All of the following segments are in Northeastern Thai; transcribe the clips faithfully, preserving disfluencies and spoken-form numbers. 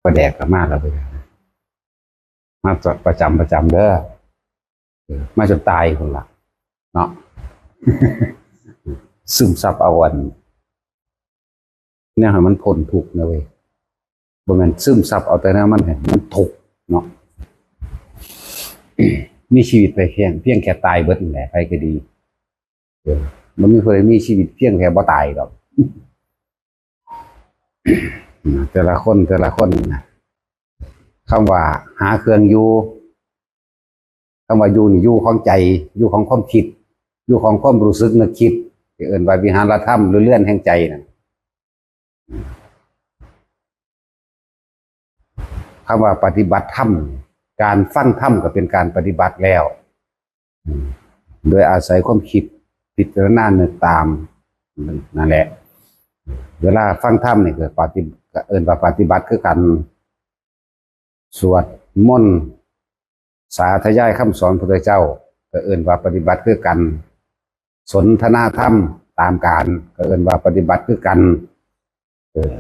ประแดกก็มาแล้วเว้ย มาประจำประจำเด้อ เออ มาจนตายคนละเนาะ ซึมซับเอาอันเนี่ยให้มันพ้นทุกข์นะเว้ย บ่แม่นซึมซับเอาแต่แนวมันให้มันทุกข์เนาะ มีชีวิตไปเพียงเพียงแค่ตายเบิดนี่แหละ ใครก็ดี เออ มันมีคนมีชีวิตเพียงแค่บ่ตายดอก แต่ละคนแต่ละคนนะ คำว่าหาเครื่องอยู่ คำว่าอยู่นี่อยู่ของใจ อยู่ของความคิด อยู่ของความรู้สึกนึกคิด ที่เอิ้นว่าวิหารธรรมหรือเรือนแห่งใจนั่น คำว่าปฏิบัติธรรม การฟังธรรมก็เป็นการปฏิบัติแล้ว อืม โดยอาศัยความคิดพิจารณานึกตาม นั่นแหละ เวลาฟังธรรมนี่ก็ปฏิ ก็เอิ้นว่าปฏิบัติคือกัน สวดมนต์ สาธยายคำสอนพระพุทธเจ้า ก็เอิ้นว่าปฏิบัติคือกัน สนทนาธรรมตามการ ก็เอิ้นว่าปฏิบัติคือกัน เออ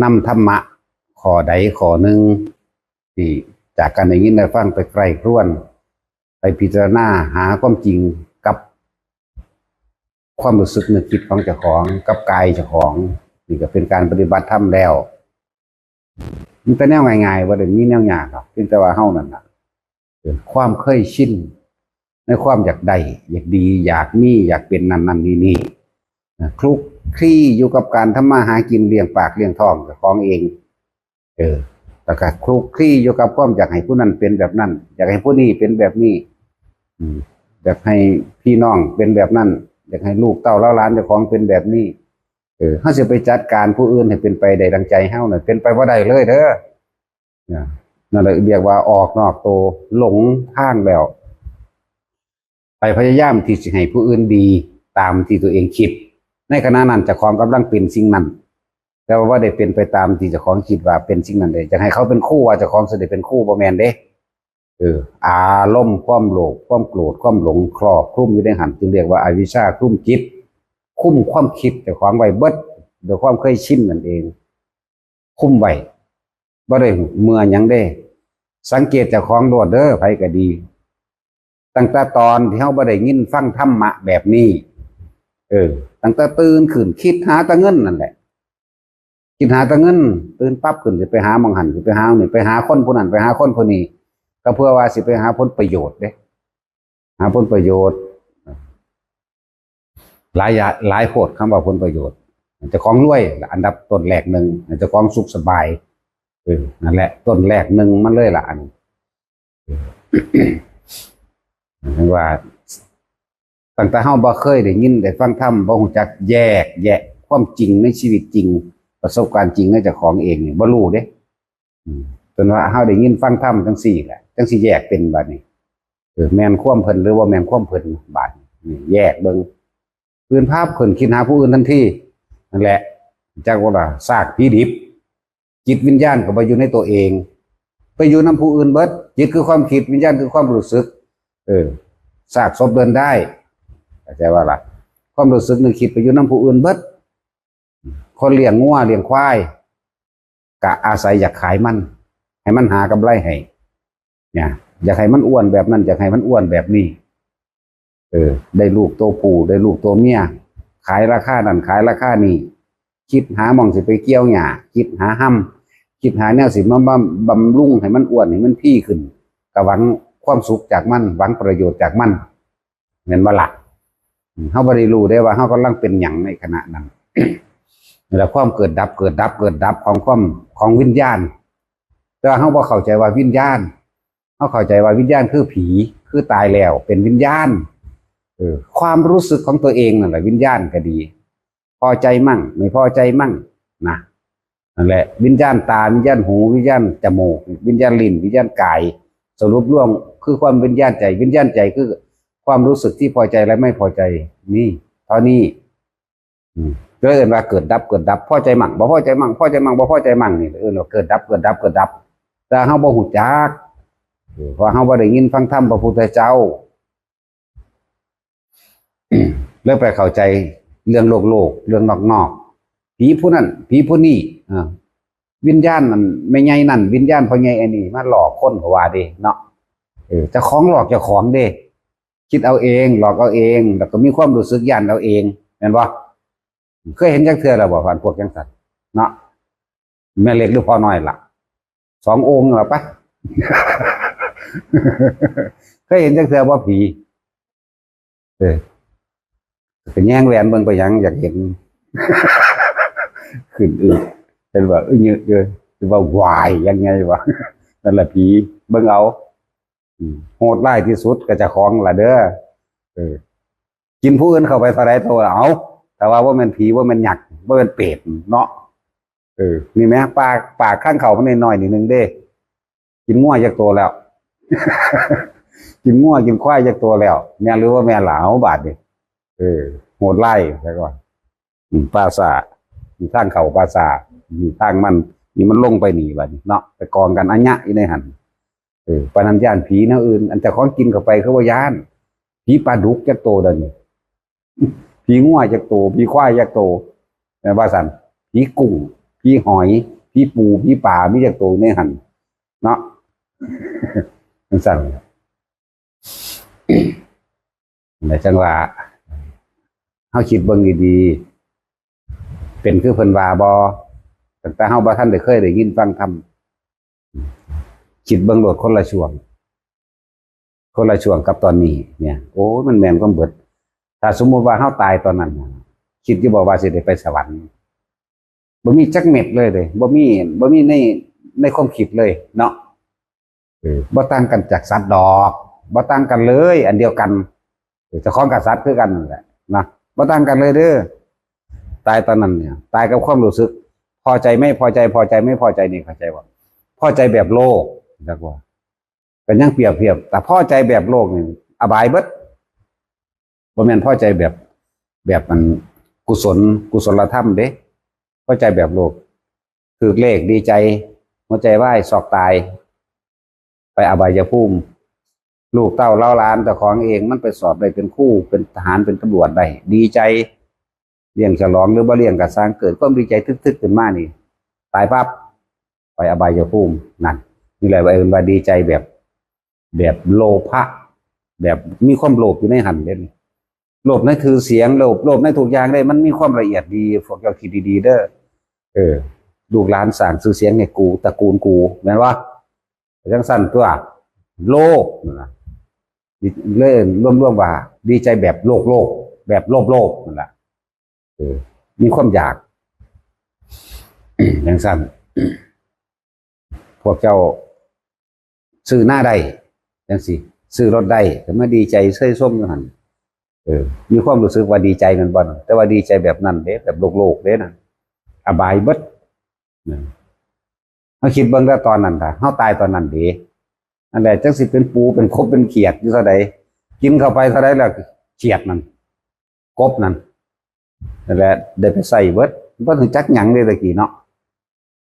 นำธรรมะข้อใดข้อหนึ่ง ที่จากการได้ยินได้ฟังไปใคร่ครวญ ไปพิจารณาหาความจริงกับความรู้สึกนึกคิดของเจ้าของ กับกายเจ้าของ นี่ก็เป็นการปฏิบัติธรรมแล้ว มันเป็นแนวง่ายๆ บ่ได้มีแนวยากหรอก เพียงแต่ว่าเฮานั่นน่ะ เกิดความเคยชินในความอยากได้ อยากดี อยากมี อยากเป็นนั่นนั่นนี่นี่นะ คลุกคลีอยู่กับการทำมาหากินเลี้ยงปากเลี้ยงท้องเจ้าของเอง เออ แล้วก็คลุกคลีอยู่กับความอยากให้ผู้นั้นเป็นแบบนั้น อยากให้ผู้นี้เป็นแบบนี้ อืม อยากให้พี่น้องเป็นแบบนั้น อยากให้ลูกเต้าเหล่าหลานเจ้าของเป็นแบบนี้ เออ เฮาสิไปจัดการผู้อื่นให้เป็นไปได้ดังใจเฮาน่ะ เป็นไปบ่ได้เลยเด้อ นะ นั่นแหละเรียกว่าออกนอกตัว หลงทางแล้ว ไปพยายามที่สิให้ผู้อื่นดีตามที่ตัวเองคิด ในขณะนั้นเจ้าของกำลังเป็นสิ่งนั้น แต่ว่าบ่ได้เป็นไปตามที่เจ้าของคิดว่าเป็นสิ่งนั้นเด้ อยากให้เขาเป็นครู ว่าเจ้าของสิได้เป็นครู บ่แม่นเด้ เออ อารมณ์ความโลภ ความโกรธ ความหลงครอบคลุมอยู่ในหั้น จึงเรียกว่าอวิชชาคลุมจิต คลุมความคิดเจ้าของไว้เบิด โดยความเคยชินนั่นเอง คลุมไว้ บ่ได้เมื่อหยังเด้ สังเกตเจ้าของโลดเด้อ ไผก็ดี ตั้งแต่ตอนที่เฮาบ่ได้ยินฟังธรรมะแบบนี้ เออ ตั้งแต่ตื่นขึ้นคิดหาแต่เงินนั่นแหละ คิดหาแต่เงิน ตื่นปั๊บขึ้นสิไปหาหม่องหั้น สิไปหาหม่องนี่ ไปหาคนผู้นั้น ไปหาคนผู้นี้ ก็เพื่อว่าสิไปหาผลประโยชน์เด้ หาผลประโยชน์ หลายอย่าง หลายโพดคำว่าผลประโยชน์ เจ้าของรวย อันดับต้นแรกหนึ่ง เจ้าของสุขสบาย เออ นั่นแหละ ต้นแรกหนึ่งมันเลยล่ะ อันนี้ เห็นว่า ตั้งแต่เฮาบ่เคยได้ยินได้ฟังธรรม บ่รู้จักแยกแยะความจริงในชีวิตจริง ประสบการณ์จริงในเจ้าของเองนี่ บ่รู้เด้ อืม จนว่าเฮาได้ยินฟังธรรมจังซี่แหละ จังสิแยกเป็นบัดนี้ เออ แม่นความเพิ่นหรือบ่แม่นความเพิ่น บัดนี้แยกเบิ่ง ตื่นปั๊บขึ้นคิดหาผู้อื่นทันที นั่นแหละ จักว่าล่ะ ซากผีดิบ จิตวิญญาณก็ไปอยู่ในตัวเอง ไปอยู่นำผู้อื่นเบิด จิตคือความคิด วิญญาณคือความรู้สึก เออ ซากศพเดินได้ เข้าใจว่าล่ะ ความรู้สึกนึกคิดไปอยู่นำผู้อื่นเบิด คนเลี้ยงงัวเลี้ยงควาย ก็อาศัยอยากขายมัน ให้มันหากำไรให้ เนี่ย อยากให้มันอ้วนแบบนั้น อยากให้มันอ้วนแบบนี้ เออ ได้ลูกตัวผู้ ได้ลูกตัวเมีย ขายราคานั้น ขายราคานี้ คิดหาหม่องสิไปเกี่ยวหญ้า คิดหาฮำ คิดหาแนวสิมาบำ บำรุงให้มันอ้วน ให้มันพีขึ้น ก็หวังความสุขจากมัน หวังประโยชน์จากมัน แม่นบ่ล่ะ อืม เฮาบ่ได้รู้เด้ว่าเฮากำลังเป็นหยังในขณะนั้น นี่แหละความเกิดดับ เกิดดับ เกิดดับของความ ของวิญญาณ แต่ว่าเฮาบ่เข้าใจว่าวิญญาณ เฮาเข้าใจว่าวิญญาณคือผี คือตายแล้วเป็นวิญญาณ เออ ความรู้สึกของตัวเองนั่นแหละวิญญาณก็ดี พอใจมั่ง ไม่พอใจมั่ง นะ นั่นแหละ วิญญาณตา วิญญาณหู วิญญาณจมูก วิญญาณลิ้น วิญญาณกาย สรุปรวมคือความวิญญาณใจ วิญญาณใจคือความรู้สึกที่พอใจและไม่พอใจ นี่ เท่านี้ อืม ก็เลยเอิ้นว่าเกิดดับ เกิดดับ พอใจมั่ง บ่พอใจมั่ง พอใจมั่ง บ่พอใจมั่ง นี่เอิ้นว่าเกิดดับ เกิดดับ เกิดดับ แต่เฮาบ่ฮู้จัก เออ เพราะเฮาบ่ได้ยินฟังธรรมพระพุทธเจ้า เลยไปเข้าใจเรื่องโลกโลก เรื่องนอกนอก ผีผู้นั้น ผีผู้นี้ อ่า วิญญาณนั่นแม่ใหญ่นั่น วิญญาณพ่อใหญ่อันนี้มาหลอกคนก็ว่าเด้เนาะ เออ เจ้าของหลอกเจ้าของเด้ คิดเอาเอง หลอกเอาเอง แล้วก็มีความรู้สึกย้านเอาเอง แม่นบ่ เคยเห็นจักเทื่อแล้วบ่ ผ่านพวกจังซั่นเนาะ แม่เล็กหรือพ่อน้อยล่ะ สององค์ล่ะปะ เคยเห็นจักเทื่อบ่ผี เออ ก็แย่งแหวนเบิ่งไปหยัง อยากเห็น ขึ้นอึก เป็นว่า เอ้ย เยอะเยอะเป็นว่าวายยังไงวะ นั่นแหละผี เบิ่งเอา อืม โหดร้ายที่สุดก็เจ้าของล่ะเด้อ เออ กินผู้อื่นเข้าไปเท่าใดเท่าเอา แต่ว่าบ่แม่นผี บ่แม่นยักษ์ บ่แม่นเปรตเนาะ เออ นี่แหม ปาก ปากข้างเขามันน้อยๆนิดนึงเด้ กินงัวจักตัวแล้ว กินงัวกินควายจักตัวแล้ว แม่นหรือว่าแม่นล่ะ เอาบาดนี่ เออ โหดร้ายซะก่อน อืม ป่าช้า มีทางเข้าป่าช้า มีทางมัน นี่มันลงไปนี่บัดนี้เนาะ ไปกองกันอะยะอยู่ในหั่น เออ ปานนั้นย้านผีแนวอื่น อันเจ้าของกินเข้าไปคือว่าย้าน ผีปลาดุกจักโตเดี๋ยวนี้ ผีงัวจักโต ผีควายจักโต แม่นว่าซั่น ผีกุ้ง ผีหอย ผีปู ผีปลา มีจักโตในหั่นเนาะ จังซั่น นั่นแหละจังว่า เฮาคิดเบิ่งดีๆ เป็นคือเพิ่นว่าบ่ ตั้งแต่เฮาบ่ทันได้เคยได้ยินฟังธรรม คิดเบิ่งโลดคนละช่วง คนละช่วงกับตอนนี้เนี่ย โอ้ย มันแม่นความเบิด ถ้าสมมุติว่าเฮาตายตอนนั้นน่ะ คิดอยู่บ่ว่าสิได้ไปสวรรค์ บ่มีจักเม็ดเลยเด้ บ่มี บ่มีใน ในความคิดเลยเนาะ เออ บ่ต่างกันจากสัตว์ดอก บ่ต่างกันเลย อันเดียวกัน เออ เจ้าของกับสัตว์คือกันนั่นแหละนะ บ่ต่างกันเลยเด้อ ตายตอนนั้นเนี่ย ตายกับความรู้สึก พอใจไม่พอใจ พอใจไม่พอใจนี่เข้าใจบ่ พอใจแบบโลก จักว่า ก็ยังเปรียบเทียบ แต่พอใจแบบโลกนี่ อบายเบิด บ่แม่นพอใจแบบ แบบมันกุศล กุศลธรรมเด้ พอใจแบบโลก ถืกเลขดีใจ หัวใจวาย ซอกตาย ไปอบายภูมิ ลูกเต้าเหล่าหลานเจ้าของเอง มันไปสอบได้เป็นครู เป็นทหาร เป็นตำรวจได้ ดีใจ เลี้ยงฉลองหรือบ่เลี้ยงก็ซ่าง เกิดความดีใจทึกๆขึ้นมานี่ ตายปั๊บ ไปอบายภูมิ นั่น นี่แหละว่าเอิ้นว่าดีใจแบบ แบบโลภะ แบบมีความโลภอยู่ในหั่นเด้ โลภในชื่อเสียง โลภ โลภในทุกอย่างเด้ มันมีความละเอียดดี พวกเจ้าคิดดีๆเด้อ เออ ลูกหลานสร้างชื่อเสียงให้กู ตระกูลกู แม่นบ่ จังซั่นตัว โลภนั่นล่ะ เลยรวมๆว่า ดีใจแบบโลภๆ แบบโลภๆนั่นล่ะ เออ มีความอยาก จังซั่น พวกเจ้าซื้อนาได้ จังซี้ ซื้อรถได้ ก็มาดีใจเซยซมอยู่หั่น เออ มีความรู้สึกว่าดีใจแม่นบ่ แต่ว่าดีใจแบบนั้นเด้ แบบโลกๆเด้นะ อบายเบิดนะ เฮาคิดเบิ่งแต่ตอนนั้นล่ะ เฮาตายตอนนั้นเด้ นั่นแหละ จักสิเป็นปู เป็นกบ เป็นเขียดอยู่เท่าใด กินเข้าไปเท่าใดแล้ว เขียดนั่น กบนั่น นั่นแหละ ได้ไปใส่เบิด บ่รู้จักหยังเด้ตะกี้เนาะ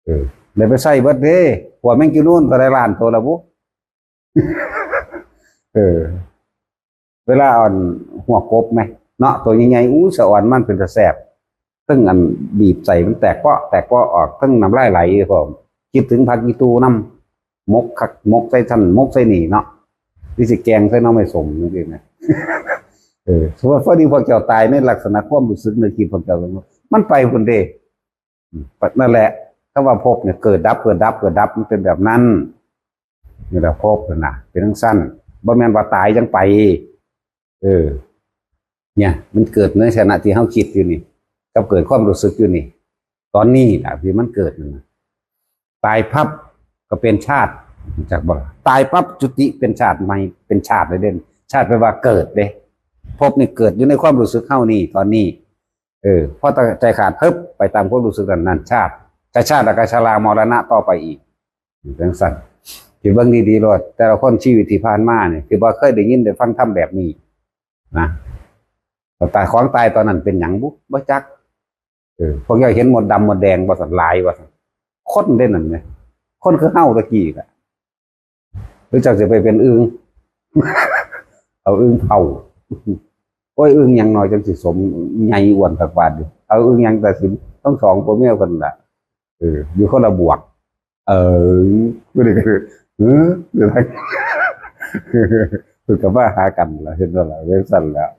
เออ ได้ไปใส่เบิดเด้ พวกแมงจีนูนก็ได้ล้านตัวแล้วบุ เออ เวลาอ่อนหัวกบไหม เนาะ ตัวใหญ่ๆ อู้ สะออนมันเป็นตาแซ่บ เทิงอันบีบใส่มันแตกเปาะ แตกเปาะออก เทิงน้ำลายไหลพร้อม คิดถึงผักอีตู๋นำ หมกคัก หมกใส่ซั่น หมกใส่นี่เนาะ หรือสิแกงใส่หน่อไม้ส้มจังซี้นะ เออ สมมุติพอดีพวกเจ้าตายในลักษณะความรู้สึกนึกคิดพวกเจ้า มันไปพุ้นเด้ อืม นั่นแหละ คำว่าภพเนี่ย เกิดดับ เกิดดับ เกิดดับ มันเป็นแบบนั้น นี่แหละภพน่ะนะ เป็นจั่งซั่น บ่แม่นว่าตายจั่งไป เออ เนี่ย มันเกิดในขณะที่เฮาคิดอยู่นี่ กับเกิดความรู้สึกอยู่นี่ ตอนนี้น่ะ ที่มันเกิดนั่นน่ะ ตายปั๊บก็เป็นชาติ จักบ่ล่ะ ตายปั๊บจุติเป็นชาติใหม่ เป็นชาติเลยเด้ ชาติแปลว่าเกิดเด้ ภพนี่เกิดอยู่ในความรู้สึกเฮานี่ ตอนนี้ เออ พอใจขาดปึ๊บ ไปตามความรู้สึกนั้น นั่นชาติ แต่ชาติแล้วก็ชรามรณะต่อไปอีก จั่งซั่น ที่เบิ่งดีๆโลด แต่ละคนชีวิตที่ผ่านมาเนี่ย ที่บ่เคยได้ยินได้ฟังธรรมแบบนี้นะ แต่ตาย ของตายตอนนั้นเป็นหยังบุ บ่จัก เออ พวกเจ้าเห็นมดดำมดแดงบ่ซั่น หลายบ่ซั่น คนเด้นั่นแหม คนคือเฮาตะกี้แหละ หรือเจ้าสิไปเป็นอึ่ง เอาอึ่งเผา โอ้ย อึ่งหยังน้อยจังสิสมใหญ่อ้วนคักปานนี้ เอาอึ่งหยังแต่สิ ทั้งสองผัวเมียคนละ เออ อยู่คนละบวก เออ ผู้ใดก็คือ เออ อยู่ทาง เพิ่นก็มาหากันล่ะ เห็นบ่ล่ะ จั่งซั่นแหล้ว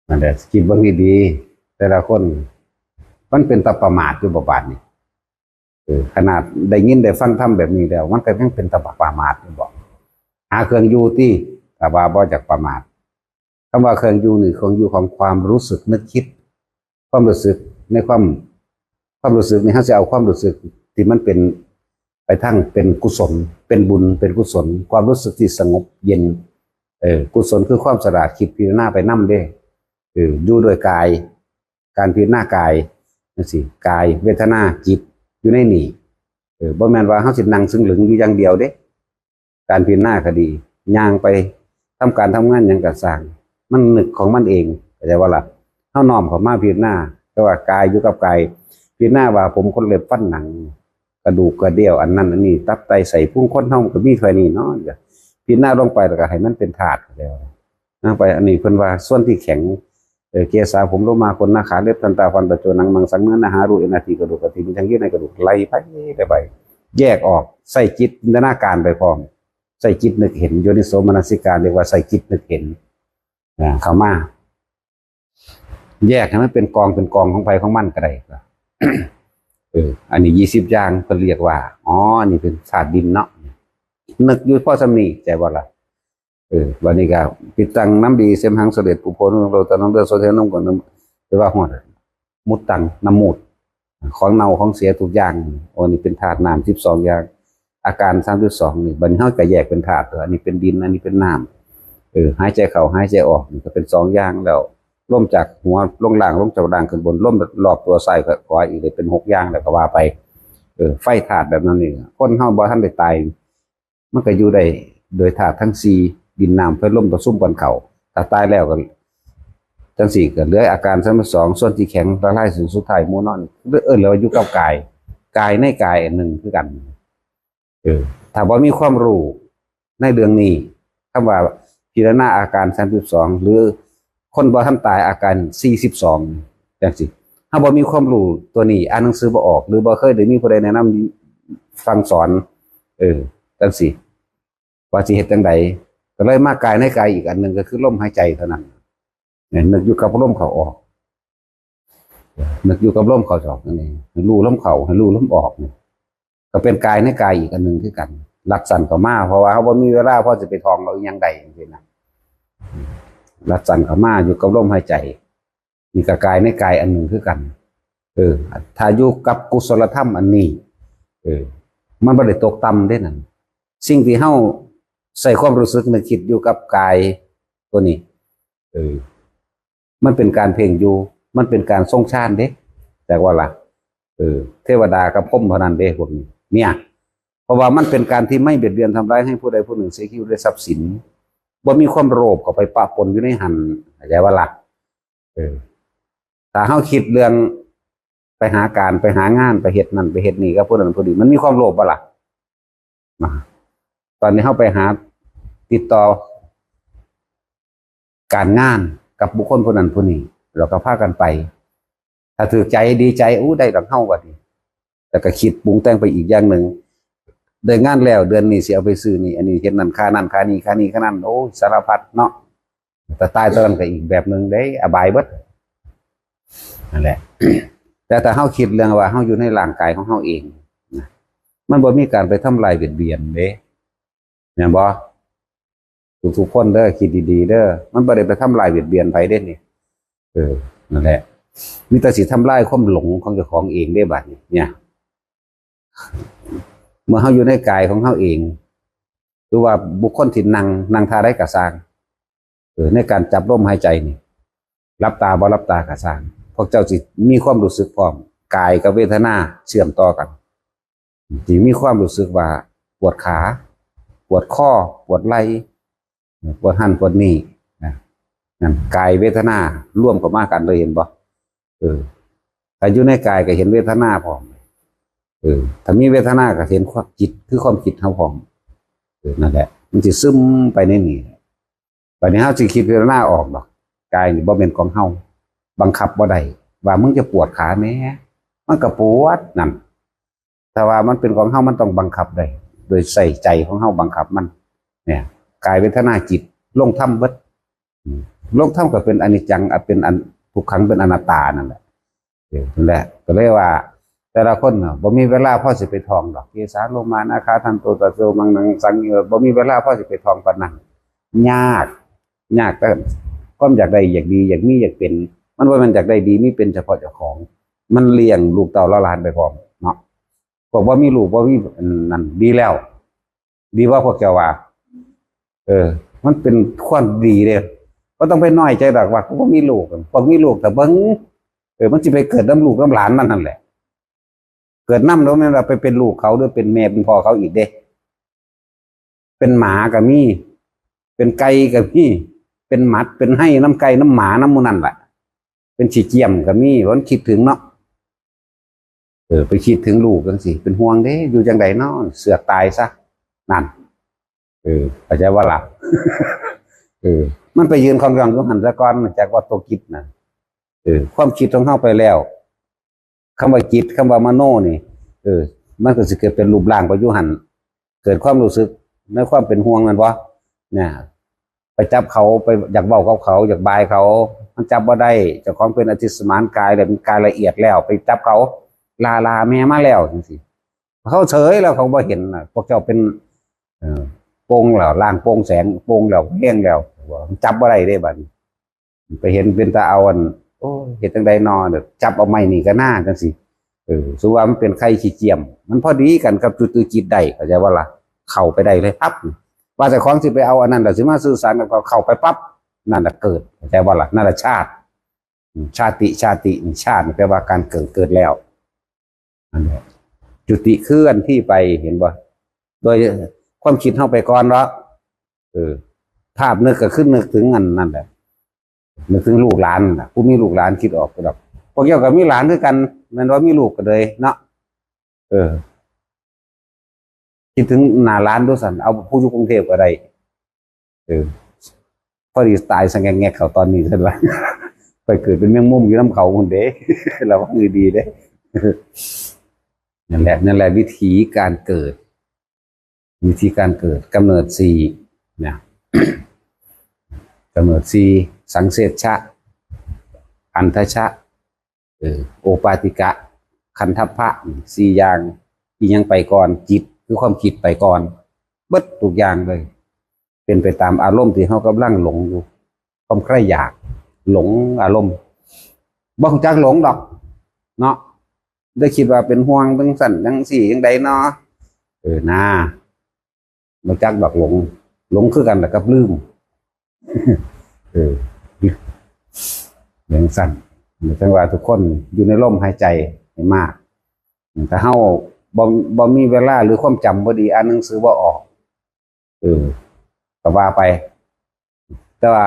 นั่นแหละ คิดเบิ่งดีๆ แต่ละคน มันเป็นตาประมาทอยู่บ่บาดนี่ เออ ขนาดได้ยินได้ฟังธรรมแบบนี้แล้ว มันก็ยังเป็นตาประมาทอยู่บ่ หาเครื่องอยู่ติ ถ้าว่าบ่อยากประมาท คำว่าเครื่องอยู่นี่ เครื่องอยู่ของความรู้สึกนึกคิด ความรู้สึกในความ ความรู้สึกนี่ เฮาสิเอาความรู้สึกที่มันเป็นไปทางเป็นกุศล เป็นบุญ เป็นกุศล ความรู้สึกที่สงบเย็น เออ กุศลคือความฉลาดคิดพิจารณาไปนำเด้ เออ อยู่ด้วยกาย การพิจารณากายจั่งซี้ กาย เวทนา จิต อยู่ในนี่ เออ บ่แม่นว่าเฮาสินั่งซึ่งหลึงอยู่อย่างเดียวเด้ การพิจารณาก็ดี ย่างไปทำการทำงานหยังก็ซ่าง มันนึกของมันเอง เข้าใจบ่ล่ะ เฮาน้อมเข้ามาพิจารณา แต่ว่ากายอยู่กับกาย พิจารณาว่าผมขนเล็บฟันหนัง กระดูกกระเดี่ยว อันนั้นอันนี้ ตับไตไส้พุง คนเฮามันก็มีเท่านี้เนาะ พิจารณาลงไปแล้วก็ให้มันเป็นธาตุแล้ว นะ ไปอันนี้เพิ่นว่าส่วนที่แข็ง เออ เกสา ผม โลมา ขน หน้า ขา เล็บ ทันตา ฟัน ตะโจ หนัง มัง สัง เนื้อ หน้า หา รู เอ็น อา ที กระดูก กระถิน ทั้งเยื่อในกระดูก ไหลไป ไป ไป แยกออก ใส่จิตจินตนาการไปพร้อม ใส่จิตนึกเห็น โยนิโสมนสิการ เรียกว่าใส่จิตนึกเห็น อ่า เข้ามา แยกให้มันเป็นกองเป็นกองของไผของมันก็ได้ เออ อันนี้ยี่สิบอย่างเพิ่นเรียกว่า อ๋อ อันนี้เป็นธาตุดินเนาะ นึกอยู่พอส่ำนี้ ใจบ่ล่ะ เออ บัดนี้ก็ ปิดตังน้ำดี เสมหัง เสลด ปุโพ นุโลตะนัง เลือดโสเทน้ำก่อน ไปว่าฮอด มุตตัง น้ำมูด ของเน่าของเสียทุกอย่าง โอ้ นี่เป็นธาตุน้ำสิบสองอย่าง อาการสามสิบสองนี่ บัดนี้เฮาก็แยกเป็นธาตุ อันนี้เป็นดิน อันนี้เป็นน้ำ เออ หายใจเข้า หายใจออก นี่ก็เป็นสองอย่างแล้ว ลมจากหัวลงล่าง ลงจากล่างขึ้นบน ลมรอบตัวซ้ายกับขวาอีกเลย เป็นหกอย่างแล้วก็ว่าไป เออ ไฟธาตุแบบนั้นนี่ คนเฮาบ่ทันได้ตาย มันก็อยู่ได้โดยธาตุทั้งสี่ ดินน้ำไฟลมประชุมกันเข้า ถ้าตายแล้วก็จั่งซี้ก็เหลืออาการสามสิบสอง ส่วนที่แข็งละลายสู่สุดท้ายหมู่นอน เอิ้นแล้วว่าอยู่กับกาย กายในกายอันหนึ่งคือกัน เออ ถ้าบ่มีความรู้ในเรื่องนี้ คำว่าพิจารณาอาการสามสิบสอง หรือคนบ่ทันตายอาการสี่สิบสอง จั่งซี้ เฮาบ่มีความรู้ตัวนี้ อ่านหนังสือบ่ออก หรือบ่เคยได้มีผู้ใดแนะนำสั่งสอน เออ จั่งซี้ ว่าสิเฮ็ดจั่งใด ก็เลยมากายในกายอีกอันหนึ่งก็คือลมหายใจเท่านั้น เนี่ย นึกอยู่กับลมเข้าออก นึกอยู่กับลมเข้าออกนั่นเอง ให้รู้ลมเข้า ให้รู้ลมออกนี่ ก็เป็นกายในกายอีกอันหนึ่งคือกัน ลัดสั้นเข้ามา เพราะว่าเฮาบ่มีเวลาพอสิไปท่องเอาอิหยังใดจั่งซี้นะ ลัดสั้นเข้ามาอยู่กับลมหายใจ นี่ก็กายในกายอันหนึ่งคือกัน เออ ถ้าอยู่กับกุศลธรรมอันนี้ เออ มันบ่ได้ตกต่ำเด้นั่น สิ่งที่เฮาใส่ความรู้สึกนึกคิดอยู่กับกายตัวนี้ เออ มันเป็นการเพ่งอยู่ มันเป็นการทรงฌานเด้ แต่ว่าล่ะ เออ เทวดากับพรหมเท่านั้นเด้พวกนี้ เนี่ย เพราะว่ามันเป็นการที่ไม่เบียดเบียนทำร้ายให้ผู้ใดผู้หนึ่งเสียชีวิตและทรัพย์สิน บ่มีความโลภเข้าไปปะปนอยู่ในหั้น เข้าใจบ่ล่ะ เออ ถ้าเฮาคิดเรื่องไปหาการ ไปหางาน ไปเฮ็ดนั่น ไปเฮ็ดนี่กับผู้นั้นผู้นี้ มันมีความโลภบ่ล่ะ นะ ตอนนี้เฮาไปหาติดต่อการงานกับบุคคลผู้นั้นผู้นี้ แล้วก็พากันไป ถ้าถืกใจดีใจ อู้ ได้ดอกเฮา ว่าติ แล้วก็คิดปรุงแต่งไปอีกอย่างหนึ่ง ได้งานแล้ว เดือนนี้สิเอาไปซื้อนี่ อันนี้เฮ็ดนั่น ค่านั่น ค่านี่ ค่านี่ ค่านั่น โอ้ย สารพัดเนาะ แต่ตายตอนนั้นก็อีกแบบหนึ่งเด้ อบายเบิด นั่นแหละ แต่ถ้าเฮาคิดเรื่องว่าเฮาอยู่ในร่างกายของเฮาเองนะ มันบ่มีการไปทำลายเบียดเบียนเด้ แม่นบ่ ทุกๆคนเด้อ คิดดีๆเด้อ มันบ่ได้ไปทำลายเบียดเบียนไผเด้นี่ เออ นั่นแหละ มีแต่สิทำลายความหลงของเจ้าของเองเด้บัดนี้ เนี่ย เมื่อเฮาอยู่ในกายของเฮาเอง หรือว่าบุคคลที่นั่ง นั่งท่าใดก็ซ่าง เออ ในการจับลมหายใจนี่ หลับตาบ่หลับตาก็ซ่าง พวกเจ้าสิมีความรู้สึกพร้อม กายกับเวทนาเชื่อมต่อกัน สิมีความรู้สึกว่าปวดขา ปวดคอ ปวดไหล่ ปวดหั้นปวดนี่นะ นั่นกายเวทนารวมเข้ามากันเลย เห็นบ่ เออ ถ้าอยู่ในกายก็เห็นเวทนาพร้อม เออ ถ้ามีเวทนาก็เห็นความจิต คือความคิดเฮาพร้อม เออ นั่นแหละ มันสิซึมไปในนี่ บัดนี้เฮาสิคิดพิจารณาออกดอก กายนี่บ่แม่นของเฮา บังคับบ่ได้ ว่ามึงจะปวดขาแหม มันก็ปวดนั่น แต่ว่ามันเป็นของเฮา มันต้องบังคับได้ โดยใส่ใจของเฮาบังคับมัน เนี่ย กายเวทนาจิต ลงธรรมเบิด อืม ลงธรรมก็เป็นอนิจจัง อ่ะ เป็นอัน ทุกขัง เป็นอนัตตานั่นแหละ เออ นั่นแหละ ก็เลยว่า แต่ละคนน่ะ บ่มีเวลาพอสิไปท่องดอก เกสาโลมานาคาทันโตตะโจมังนังสังโย บ่มีเวลาพอสิไปท่องปานนั้น ยาก ยาก แต่ความอยากได้ อยากดี อยากมี อยากเป็น มันบ่แม่นอยากได้ดีมีเป็นเฉพาะเจ้าของ มันเลี้ยงลูกเต้าเหล่าหลานไปพร้อมเนาะ พวกบ่มีลูก บ่มีนั่น ดีแล้ว ดีว่าพวกเจ้าว่า เออ มันเป็นความดีเด้ บ่ต้องไปน้อยใจดอกว่ากูบ่มีลูก พวกมีลูกแต่เบิ่ง เออ มันสิไปเกิดนำลูกนำหลานมันนั่นแหละ เกิดนำแล้วแม่นว่าไปเป็นลูกเขา หรือเป็นแม่เป็นพ่อเขาอีกเด้ เป็นหมาก็มี เป็นไก่ก็มี เป็นหมัด เป็นไฮ่นำไก่นำหมานำหมู่นั่นล่ะ เป็นขี้เจียมก็มี มันคิดถึงเนาะ เออ ไปคิดถึงลูกจั่งซี้ เป็นห่วงเด้ อยู่จั่งใดเนาะ เสือกตายซะ นั่น เออ เข้าใจบ่ล่ะ เออ มันไปยืนของย่องอยู่หั่นซะก่อน จักว่าตัวคิดน่ะ เออ ความคิดของเฮาไปแล้ว คำว่าจิต คำว่ามโนนี่ เออ มันก็สิเกิดเป็นรูปร่างไปอยู่หั่น เกิดความรู้สึกในความเป็นห่วง แม่นบ่ เนี่ย ไปจับเขา ไปอยากเว้ากับเขา อยากบายเขา มันจับบ่ได้ เจ้าของเป็นอธิสมานกายแล้ว เป็นกายละเอียดแล้ว ไปจับเขา ลา ลา แม่มาแล้วจั่งซี้ เขาเฉยแล้ว เขาบ่เห็นน่ะ พวกเจ้าเป็น เอ่อ โปร่งแล้ว ล่างโปร่งแสง โปร่งแล้ว แห้งแล้ว จับบ่ได้เด้บัดนี้ ไปเห็นเป็นตาเอาอัน โอ้ย เฮ็ดจั่งใดน้อ จับเอาไม้นี่ก็น่าจั่งซี้ เออ สมมุติว่ามันเป็นไข่ขี้เจียม มันพอดีกันกับจุติจิตได้ เข้าใจบ่ล่ะ เข้าไปได้เลยปั๊บ ว่าแต่ของสิไปเอาอันนั้นแล้วสิมาสื่อสารกับเขา เข้าไปปั๊บ นั่นน่ะเกิด เข้าใจบ่ล่ะ นั่นน่ะชาติ อืม ชาติ ชาติ ชาตินี่แปลว่าการเกิด เกิดแล้ว นั่นแหละ จุติเคลื่อนที่ไป เห็นบ่ โดยความคิดเฮาไปก่อนเนาะ เออ ภาพนึกก็คือนึกถึงอันนั่นแหละ นึกถึงลูกหลานน่ะ ผู้มีลูกหลานคิดออกก็ดอก พวกเจ้าก็มีหลานคือกัน แม่นว่ามีลูกก็เลยเนาะ เออ คิดถึงหน้าหลานดูซั่น เอาผู้อยู่กรุงเทพฯก็ได้ เออ พอดีตายสะแงกๆ เขาตอนนี้ซั่นว่า ไปเกิดเป็นแมงมุมอยู่นำเขาพุ้นเด้ ระวังดีๆ เด้ นั่นแหละ นั่นแหละวิธีการเกิด วิธีการเกิด กำเนิดสี่ เนี่ย กำเนิดสี่ สังเสชชะ อันทชะ เออ โอปาติกะ คันทัพพะ สี่อย่าง อีหยังไปก่อน จิต คือความคิดไปก่อน เบิดทุกอย่างเลย เป็นไปตามอารมณ์ที่เฮากำลังหลงอยู่ ความใคร่อยาก หลงอารมณ์ บ่รู้จักหลงดอก เนาะ ได้คิดว่าเป็นห่วงจั่งซั่นจั่งซี้จั่งใดเนาะ เออ นา บ่จักดอกหลง หลงคือกันล่ะกับลืม เออ จั่งซั่น จั่งว่าทุกคนอยู่ในลมหายใจให้มาก ถ้าเฮาบ่ บ่มีเวลา หรือความจำบ่ดี อ่านหนังสือบ่ออก เออ ก็ว่าไป แต่ว่า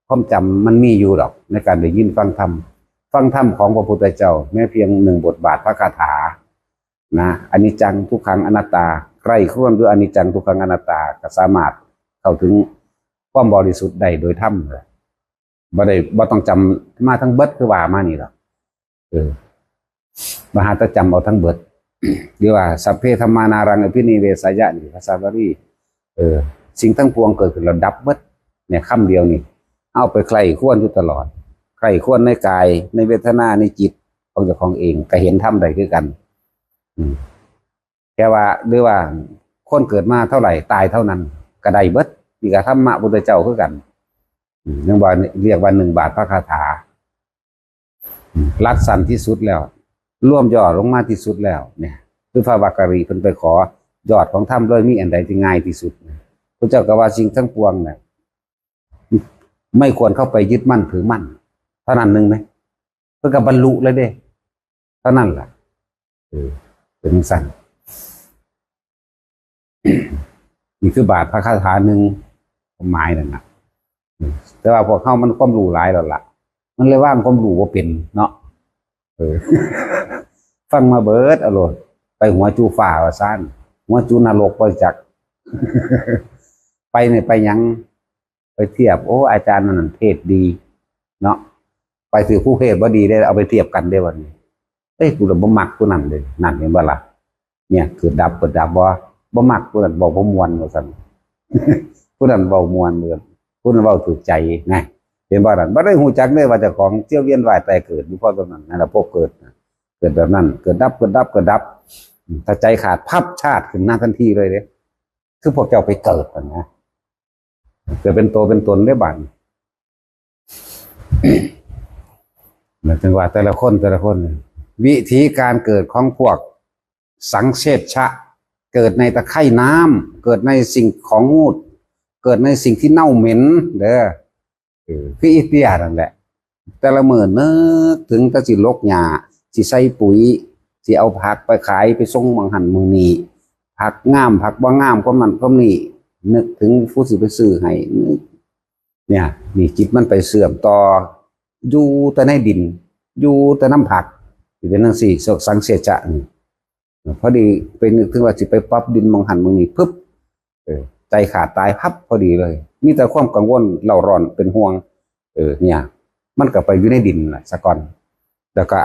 ความจำมันมีอยู่ดอก ในการได้ยินฟังธรรม ฟังธรรมของพระพุทธเจ้า แม้เพียงหนึ่งบทบาทพระคาถา นะ อนิจจัง ทุกขัง อนัตตา ใคร่ครวญด้วยอนิจจัง ทุกขัง อนัตตา ก็สามารถเข้าถึงความบริสุทธิ์ได้โดยธรรมเลย บ่ได้ บ่ต้องจำมาทั้งเบิดคือว่ามานี่ดอก เออ บ่หาแต่จำเอาทั้งเบิด หรือว่า สัพเพธัมมานารังอภินิเวสายะ นี่ภาษาบาลี เออ สิ่งทั้งปวงเกิดขึ้นแล้วดับเบิด เนี่ย คำเดียวนี่ เอาไปใคร่ครวญอยู่ตลอด ใคร่ครวญในกาย ในเวทนา ในจิตของเจ้าของเอง ก็เห็นธรรมได้คือกัน อืม แค่ว่า หรือว่าคนเกิดมาเท่าไหร่ ตายเท่านั้น ก็ได้เบิด นี่ก็ธรรมะพุทธเจ้าคือกัน อืม ยังว่าเรียกว่าหนึ่งบาทพระคาถา อืม รัดสั้นที่สุดแล้ว รวมย่อลงมาที่สุดแล้ว เนี่ย คือพระวักกะลีเพิ่นไปขอยอดของธรรมเลย มีอันใดที่ง่ายที่สุด พระเจ้าก็ว่าสิ่งทั้งปวงน่ะ ไม่ควรเข้าไปยึดมั่นถือมั่น เท่านั้นหนึ่งไหม เพิ่นก็บรรลุเลยเด้ เท่านั้นล่ะ เออ เป็นจั่งซั่น นี่คือบาทพระคาถาหนึ่ง ความหมายนั่นน่ะ อืม แต่ว่าพวกเฮามันความรู้หลายแล้วล่ะ มันเลยวางความรู้บ่เป็นเนาะ เออ ฟังมาเบิดเอาโลด ไปหัวจูฟ้าว่าซั่น หัวจูนรกบ่จัก ไปนี่ไปหยัง ไปเทียบ โอ้ อาจารย์นั่นเทศน์ดีเนาะ ไปถือผู้เพศบ่ดีได้ เอาไปเทียบกันได้วันนี้ เอ้ย กูเลยบ่มักผู้นั้นเลย นั่นเห็นบ่ล่ะ เนี่ย เกิดดับ เกิดดับบ่ บ่มักผู้นั้น บอกบ่ม่วนว่าซั่น ผู้นั้นเว้าม่วนเด้อ ผู้นั้นเว้าถูกใจนะ เห็นบ่นั่น บ่ได้ฮู้จักเด้อว่าเจ้าของเที่ยวเวียนว่ายตายเกิดอยู่เพราะตรงนั้น นั่นแหละพวกเกิดนะ เกิดแบบนั้น เกิดดับ เกิดดับ เกิดดับ ถ้าใจขาดพับชาติขึ้นหน้าทันทีเลยเด้ คือพวกเจ้าไปเกิดนั่นนะ เกิดเป็นตัวเป็นตนได้บัด หมายถึงว่าแต่ละคนแต่ละคน วิธีการเกิดของพวกสังเสชชะ เกิดในตะไคร่น้ำ เกิดในสิ่งของมูด เกิดในสิ่งที่เน่าเหม็นเด้อ เออ คืออีเปียนั่นแหละ แต่ละมื้อนึกถึงแต่สิลกหญ้า สิใส่ปุ๋ย สิเอาผักไปขายไปส่งหม่องหั่นหม่องนี่ ผักงามผักบ่งาม ความนั้นความนี้ นึกถึงผู้สิไปซื้อให้ นึก เนี่ย นี่จิตมันไปเชื่อมต่อ อยู่แต่ในดิน อยู่แต่นำผัก สิเป็นจั่งซี้ สังเสชะนี่ พอดีไปนึกถึงว่าสิไปปรับดินหม่องหั่นหม่องนี่ ปึ๊บ เออ ใจขาดตายพับพอดีเลย มีแต่ความกังวลเร่าร้อนเป็นห่วง เออ เนี่ย มันก็ไปอยู่ในดินน่ะซะก่อน แล้วก็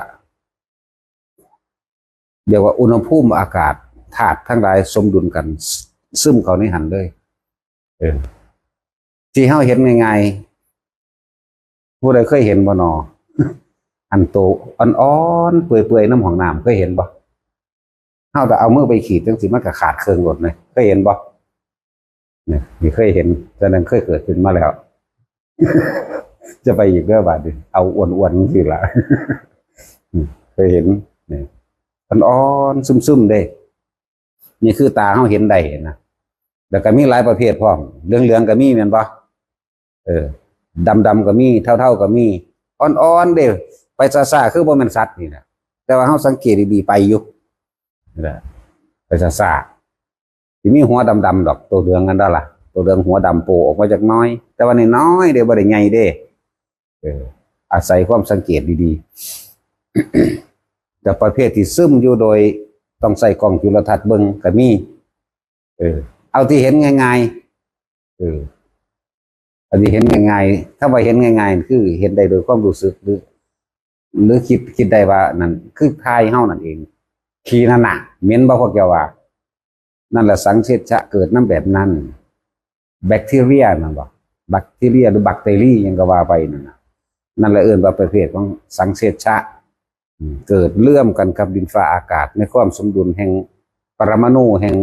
เรียกว่าอุณหภูมิอากาศ ธาตุทั้งหลายสมดุลกัน ซึมเข้าในหั่นเลย เออ ที่เฮาเห็นง่ายๆ ผู้ใดเคยเห็นบ่นอ อันโตอ่อนๆ เปื่อยๆ นำห้องน้ำ เคยเห็นบ่ เฮาแต่เอามือไปขีดจั่งซี้ มันก็ขาดเครื่องโลดเลย เคยเห็นบ่ เนี่ย นี่เคยเห็น ฉะนั้นเคยเกิดขึ้นมาแล้ว จะไปอีกเด้อบาดนี้ เอาอ้วนๆ จั่งซี้ล่ะ อืม เคยเห็น เนี่ย อ่อนๆ ซึมๆ เด้ นี่คือตาเฮาเห็นได้นะ แล้วก็มีหลายประเภทพร้อม เหลืองๆ ก็มีแม่นบ่ เออ ดำๆ ก็มี เทาๆ ก็มี อ่อนๆ เด้ ไปซ่าๆ คือบ่แม่นสัตว์นี่นะ แต่ว่าเฮาสังเกตดีๆ ไปอยู่ นี่แหละ ไปซ่าๆ สิมีหัวดำๆ ดอก ตัวเหลืองนั่นดอกล่ะ ตัวเหลืองหัวดำโผล่ออกมาจักหน่อย แต่ว่าน้อยๆ เด้ บ่ได้ใหญ่เด้ เออ อาศัยความสังเกตดีๆ แต่ประเภทที่ซึมอยู่โดยต้องใส่กล้องจุลทรรศน์เบิ่งก็มี เออ เอาที่เห็นง่ายๆ เออ อันที่เห็นง่ายๆ ถ้าว่าเห็นง่ายๆ คือเห็นได้โดยความรู้สึก หรือ หรือคิด คิดได้ว่านั่นคือถ่ายเฮานั่นเอง ขี้นั่นน่ะ เหม็นบ่พวกเจ้าว่า นั่นแหละสังเสชชะเกิดนำแบบนั้น แบคทีเรียนั่นบ่ แบคทีเรียหรือแบคทีรีหยังก็ว่าไปนั่นน่ะ นั่นแหละเอิ้นว่าประเภทของสังเสชชะ อืม เกิดร่วมกันกับดินฟ้าอากาศ ในความสมดุลแห่งปรมาณูแห่ง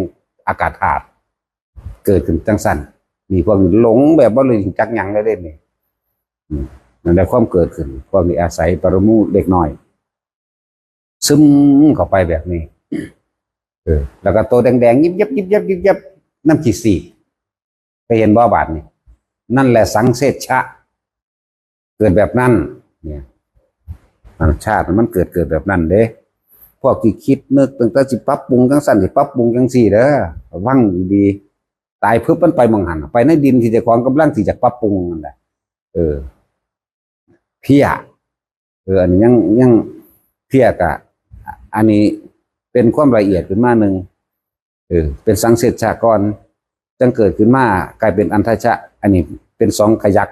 อากาศธาตุ เกิดขึ้นจั่งซั่น นี่พวกนี้หลงแบบบ่รู้จักหยังเลยเด้นี่ อืม นั่นแหละความเกิดขึ้น พวกนี้อาศัยปรมาณูเล็กน้อย ซึมเข้าไปแบบนี้ เออ แล้วก็ตัวแดงๆ ยิบยับ ยิบยับ ยิบยับ น้ำขี้สีก เคยเห็นบ่บาดนี่ นั่นแหละสังเสชชะ เกิดแบบนั้น เนี่ย อ่า ชาติมันเกิด เกิดแบบนั้นเด้ พวกที่คิดนึกตั้งแต่สิปรับปรุงจั่งซั่น สิปรับปรุงจั่งซี่เด้อ ระวังดีๆ ตายปึ๊บมันไปหม่องหั่น ไปในดินที่เจ้าของกำลังที่จะปรับปรุงนั่นแหละ เออ เพี้ย เออ อันนี้ยัง ยังเพี้ยกะ อันนี้เป็นความละเอียดขึ้นมาหนึ่ง เออ เป็นสังเสชชะก่อน จั่งเกิดขึ้นมากลายเป็นอัณฑชะ อันนี้เป็นสองขยัก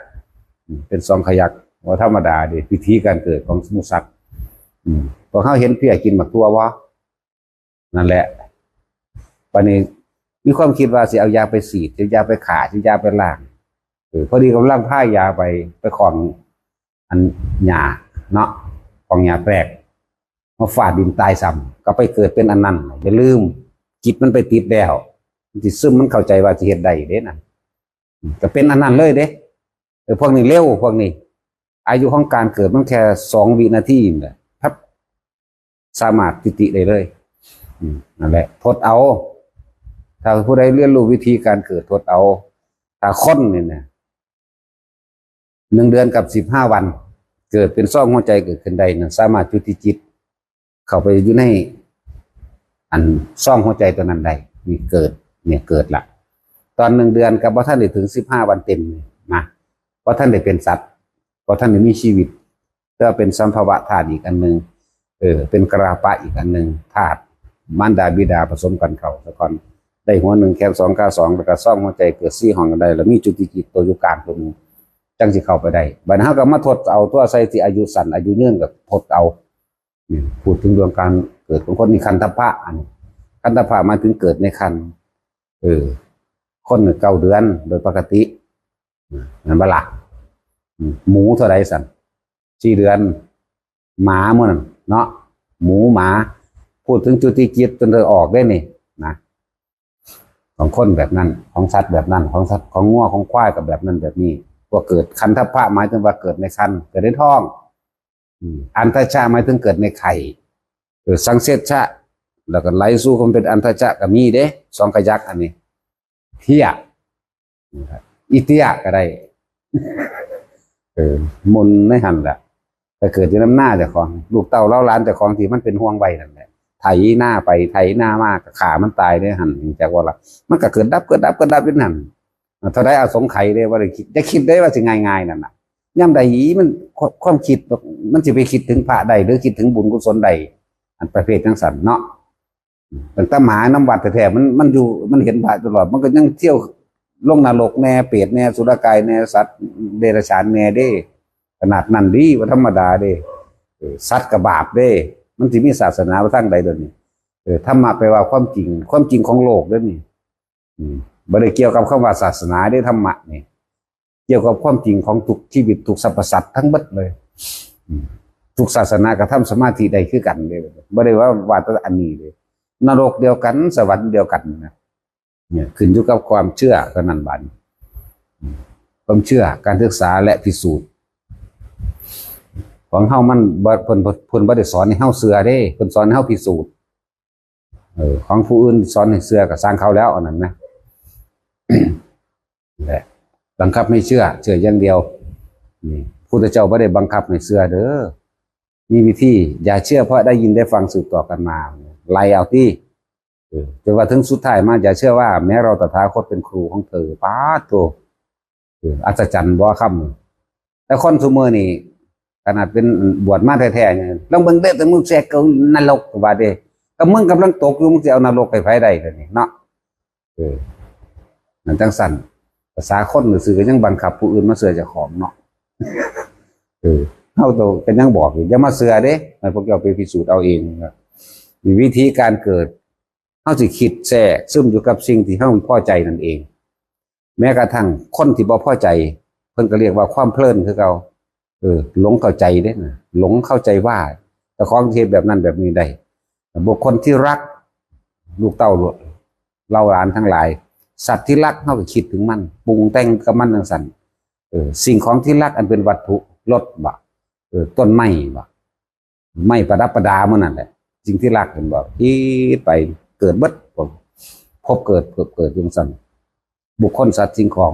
อืม เป็นสองขยัก ว่าธรรมดาเด้ วิธีการเกิดของสมุสัตว์ อืม พวกเฮาเห็นเพี้ยกินหมากถั่วบ่ นั่นแหละ บัดนี้มีความคิดว่าสิเอายาไปสีด สิเอายาไปฆ่า สิเอายาไปล้าง เออ พอดีกำลังพายาไป ไปของอันหญ้าเนาะ ของหญ้าแปลก มาฟาดดินตายซ้ำ ก็ไปเกิดเป็นอันนั้น อย่าลืม จิตมันไปติดแล้ว มันสิซึม มันเข้าใจว่าสิเฮ็ดได้เด้นะ อืม ก็เป็นอันนั้นเลยเด้ เออ พวกนี้เร็ว พวกนี้ อายุของการเกิดมันแค่สองวินาทีนี่แหละ พับ สามารถจุติได้เลย อืม นั่นแหละ ทดเอา ถ้าผู้ใดเรียนรู้วิธีการเกิด ทดเอา ถ้าคนนี่นะ หนึ่งเดือนกับสิบห้าวัน เกิดเป็นซองหัวใจเกิดขึ้นได้นั่น สามารถจุติจิต เข้าไปอยู่ใน อันซองหัวใจตัวนั้นได้ นี่เกิด เนี่ยเกิดละ ตอนหนึ่งเดือนกับบ่ทันได้ถึงสิบห้าวันเต็มนี่นะ บ่ทันได้เป็นสัตว์ บ่ทันได้มีชีวิต แต่ว่าเป็นสัมภวะธาตุอีกอันหนึ่ง เออ เป็นกราปะอีกอันหนึ่ง ธาตุมารดาบิดาผสมกันเข้าซะก่อน ได้หัวหนึ่งแขนสองขาสอง แล้วก็ซองหัวใจเกิดสี่ห้องก็ได้ แล้วมีจุติจิตตัวอยู่กลางตัวหนึ่ง จั่งสิเข้าไปได้ บัดนี้เฮาก็มาทดเอาตัวใส่ที่อายุสั้นอายุยืนก็ทดเอา นี่พูดถึงเรื่องการเกิดของคนนี่คันธพะ อันนี้คันธพะหมายถึงเกิดในครรภ์ เออ คนเก้าเดือนโดยปกติ นั่นบ่ล่ะ อืม หมูเท่าใดสั่น สี่เดือน หมาหมู่นั่นเนาะ หมูหมา พูดถึงจุติจิตจนเธอออกได้นี่นะ ของคนแบบนั้น ของสัตว์แบบนั้น ของสัตว์ ของงัวของควายก็แบบนั้นแบบนี้ พวกเกิดคันธพะหมายถึงว่าเกิดในครรภ์ เกิดในท้อง อืม อันทชะหมายถึงเกิดในไข่ เออ สังเสชะ แล้วก็ไหลสู่ความเป็นอันทชะก็มีเด้ สองขยักอันนี้ เตี้ย อิเตี้ยก็ได้ เออ หมุนในหั่นแหละ ก็เกิดอยู่นำหน้าเจ้าของ ลูกเต้าเล้าหลานเจ้าของที่มันเป็นห่วงไว้นั่นแหละ ไถนาไปไถนามาก็ฆ่ามันตายในหั่น จักว่าล่ะ มันก็เกิดดับเกิดดับเกิดดับอยู่หั่น เท่าใดอสงไขยเด้ บ่ได้คิด อย่าคิดได้ว่าสิง่ายๆนั่นน่ะ ยามใดมัน ความ ความคิดมันสิไปคิดถึงพระได้ หรือคิดถึงบุญกุศลใด อันประเภทจั่งซั่นเนาะ ตั้งแต่หมานำวัดแท้ๆ มัน มันอยู่ มันเห็นพระตลอด มันก็ยังเที่ยวลงนรกแน่ เปรตแน่ อสุรกายแน่ สัตว์เดรัจฉานแน่เด้ ขนาดนั้นเด้ บ่ธรรมดาเด้ เออ สัตว์ก็บาปเด้ มันสิมีศาสนาไปทางใดเดี๋ยวนี้ เออ ธรรมะแปลว่าความจริง ความจริงของโลกเด้อนี่ อืม บ่ได้เกี่ยวกับคำว่าศาสนาเด้ ธรรมะนี่ เกี่ยวกับความจริงของทุกชีวิต ทุกสรรพสัตว์ทั้งหมดเลย อืม ทุกศาสนาก็ทำสมาธิได้คือกันเด้ บ่ได้ว่า ว่าแต่อันนี้เด้ นรกเดียวกัน สวรรค์เดียวกันนะ เนี่ย ขึ้นอยู่กับความเชื่อเท่านั้นบัดนี้ อืม ความเชื่อ การศึกษาและพิสูจน์ ของเฮามันบ่ เพิ่น เพิ่น เพิ่นบ่ได้สอนให้เฮาเชื่อเด้ เพิ่นสอนให้เฮาพิสูจน์ เออ ของผู้อื่นสอนให้เชื่อก็ซ่างเขาแล้ว อันนั้นนะ แหละ บังคับให้เชื่อ เชื่ออย่างเดียว นี่ พุทธเจ้าบ่ได้บังคับให้เชื่อเด้อ มีวิธี อย่าเชื่อเพราะได้ยินได้ฟังสืบต่อกันมา ไล่เอาติ เออ จนว่าถึงสุดท้ายมา อย่าเชื่อว่าแม้เราตถาคตเป็นครูของเธอ ป๊าดโธ่ เออ อัศจรรย์บ่คำ แต่คนซุมื้อนี่ ขนาดเป็นบวชมาแท้ๆเนี่ย ลองเบิ่งเด้อ แต่มึงแซกเกินนรกว่าเด้ ก็มึงกำลังตกอยู่ มึงสิเอานรกให้ไผได้เดี๋ยวนี้เนาะ เออ นั่นจั่งซั่น ภาษาคนซื่อๆก็ยังบังคับผู้อื่นมาเชื่อเจ้าของเนาะ เออ เฮาโตก็ยังบอกอยู่ อย่ามาเชื่อเด้ ให้พวกเจ้าไปพิสูจน์เอาเอง มีวิธีการเกิด เฮาสิคิดแทรกซึมอยู่กับสิ่งที่เฮาพอใจนั่นเอง แม้กระทั่งคนที่บ่พอใจ เพิ่นก็เรียกว่าความเพลินคือเก่า เออ หลงเข้าใจเด้นะ หลงเข้าใจว่าเจ้าของเฮ็ดแบบนั้นแบบนี้ได้ บุคคลที่รัก ลูกเต้า เล่าหลานทั้งหลาย สัตว์ที่รัก เฮาก็คิดถึงมัน ปรุงแต่งกับมันจั่งซั่น เออ สิ่งของที่รักอันเป็นวัตถุ รถบ่ เออ ต้นไม้บ่ ไม้ประดับประดาหมู่นั่นแหละ สิ่งที่รัก เห็นบ่ คิดไป เกิดเบิด ภพเกิด เกิด เกิดจั่งซั่น บุคคล สัตว์ สิ่งของ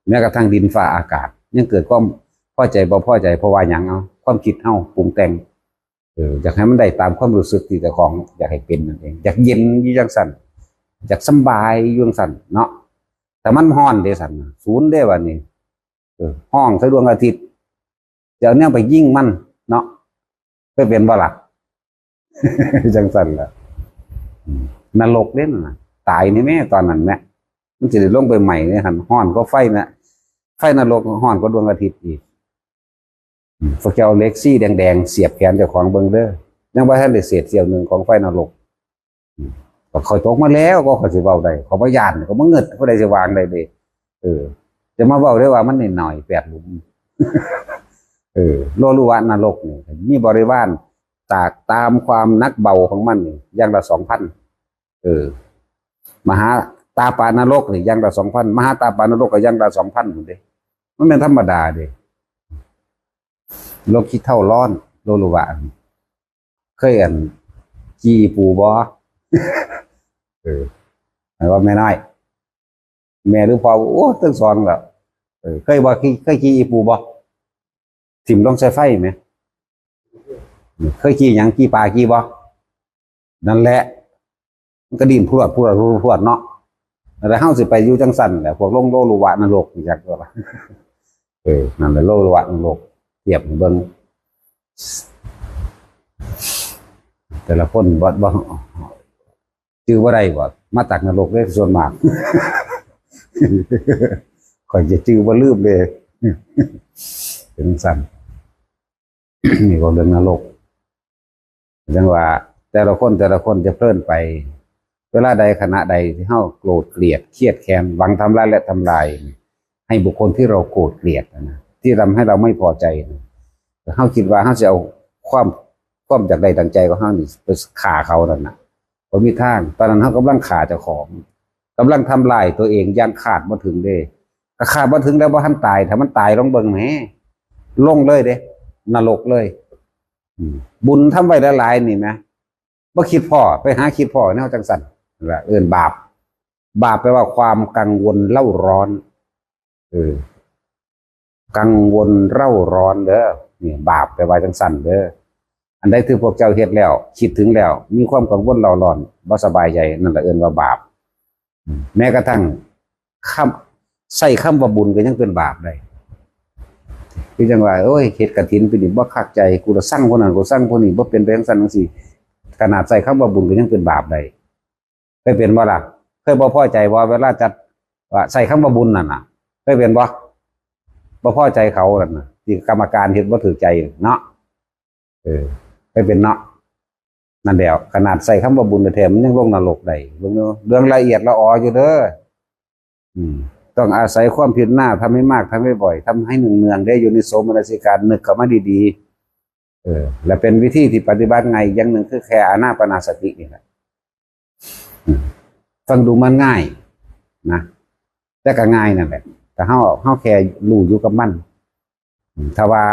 แม้กระทั่งดินฟ้าอากาศ ยังเกิดความพอใจบ่พอใจ เพราะว่าหยัง เอา ความคิดเฮาปรุงแต่ง เออ อยากให้มันได้ตามความรู้สึกที่เจ้าของอยากให้เป็นนั่นเอง อยากเย็นอยู่จั่งซั่น อยากสำบายอยู่จั่งซั่นเนาะ แต่มันฮ้อนเด้ซั่นน่ะ ศูนย์เด้บัดนี้ เออ ฮ้องใส่ดวงอาทิตย์ จะเอาแนวไปยิงมันเนาะ ไปเป็นบ่ล่ะ จั่งซั่นล่ะ อืม นรกเด้นั่นน่ะ ตายนี่แม่ ตอนนั้นแม่ มันสิได้ลงไปไหม้ในหั่น ฮ้อนกว่าไฟนะ ไฟนรกฮ้อนกว่าดวงอาทิตย์อีก อืม พวกเจ้าเอาเหล็กซี่แดงๆ เสียบแขนเจ้าของเบิ่งเด้อ ยังบ่ทันได้เศษเสี้ยวหนึ่งของไฟนรก อืม ก็ข้อยตกมาแล้ว ก็ข้อยสิเว้าได้ ข้อยบ่ย้าน ข้อยบ่เงิด ผู้ใดสิวางได้เด้ เออ จะมาเว้าได้ว่ามันน้อยๆ แปดหลุม เออ โลลุวะนรกนี่ มีบริวาร ตากตามความหนักเบาของมันนี่ อย่างละสองพัน เออ มหาตาปานรกนี่ อย่างละสองพัน มหาตาปานรกก็อย่างละสองพันหมดเด้ มันเป็นธรรมดาเด้ โลกขี้เถ้าร้อน โลลุวะ เคยอัน ขี้ปูบ่ เออ หมายว่าแม่น้อย แม่หรือพ่อ โอ้ ทั้งสองแหละ เออ เคยบ่ เคยขี้ปูบ่ ถิ่มลงใส่ไฟไหม เคยขี้หยัง ขี้ปลา ขี้บ่ นั่นแหละ มันก็ดิ้นพรวดพรวดพรวดพรวดเนาะ แล้วเฮาสิไปอยู่จั่งซั่นแหละ พวกลงโลลุวะนรกนี่จักตัวละ เออ นั่นแหละ โลลุวะนรก เทียบให้เบิ่ง แต่ละคนบ่ บ่ จื่อบ่ได้บ่ มาจากนรกเด้ส่วนมาก ข้อยจะจื่อบ่ลืมเลย เป็นจั่งซั่น นี่ก็เรื่องนรก จั่งว่า แต่ละคนแต่ละคนจะเพลินไป เวลาใดขณะใดที่เฮาโกรธเกลียดเครียดแค้นหวังทำร้ายและทำลาย ให้บุคคลที่เราโกรธเกลียดนะที่ทำให้เราไม่พอใจนะเฮาคิดว่าเฮาสิเอาความความอยากได้ดังใจของเฮานี่ไปฆ่าเขานั่นน่ะ บ่มีทาง ตอนนั้นเฮากำลังฆ่าเจ้าของ กำลังทำลายตัวเองอย่างคาดบ่ถึงเด้ ก็คาดบ่ถึงแล้ว บ่ทันตาย ถ้ามันตายลองเบิ่งแหม ลงเลยเด้ นรกเลย อืม บุญทำไว้หลายๆนี่นะ บ่คิดพ้อ ไปหาคิดพ้อแนวจั่งซั่น นั่นล่ะเอิ้นบาป บาปแปลว่าความกังวลเร่าร้อน เออ กังวลเร่าร้อนเด้อ นี่บาปแปลว่าจั่งซั่นเด้อ อันใดที่พวกเจ้าเฮ็ดแล้ว คิดถึงแล้ว มีความกังวลเร่าร้อน บ่สบายใจ นั่นล่ะเอิ้นว่าบาป อืม แม้กระทั่งคำ ใช้คำว่าบุญก็ยังเป็นบาปได้ คือจั่งว่า โอ้ย เฮ็ดกฐินปีนี้บ่คักใจ กูละซังผู้นั้น กูซังผู้นี้ บ่เป็นไปจั่งซั่นจั่งซี้ ขนาดใช้คำว่าบุญก็ยังเป็นบาปได้ เคยเป็นบ่ล่ะ เคยบ่พอใจบ่ เวลาจัด ว่าใช้คำว่าบุญนั่นน่ะ เคยเป็นบ่ บ่พอใจเขานั่นน่ะ ที่กรรมการเฮ็ดบ่ถูกใจเนาะ เออ เคยเป็นเนาะ นั่นแหละ ขนาดใช้คำว่าบุญแท้ๆมันยังลงนรกได้ เบิ่งดู เรื่องละเอียดละอออยู่เด้อ อืม ต้องอาศัยความพิจารณา ทำให้มาก ทำให้บ่อย ทำให้เนืองๆ ได้อยู่ในโสมนสิการ นึกเข้ามาดีๆ เออ และเป็นวิธีที่ปฏิบัติง่ายอย่างหนึ่ง คือแค่อานาปานสตินี่แหละ อืม ฟังดูมันง่ายนะ แต่ก็ง่ายนั่นแหละ แต่เฮา เฮาแค่รู้อยู่กับมัน อืม ถ้าว่า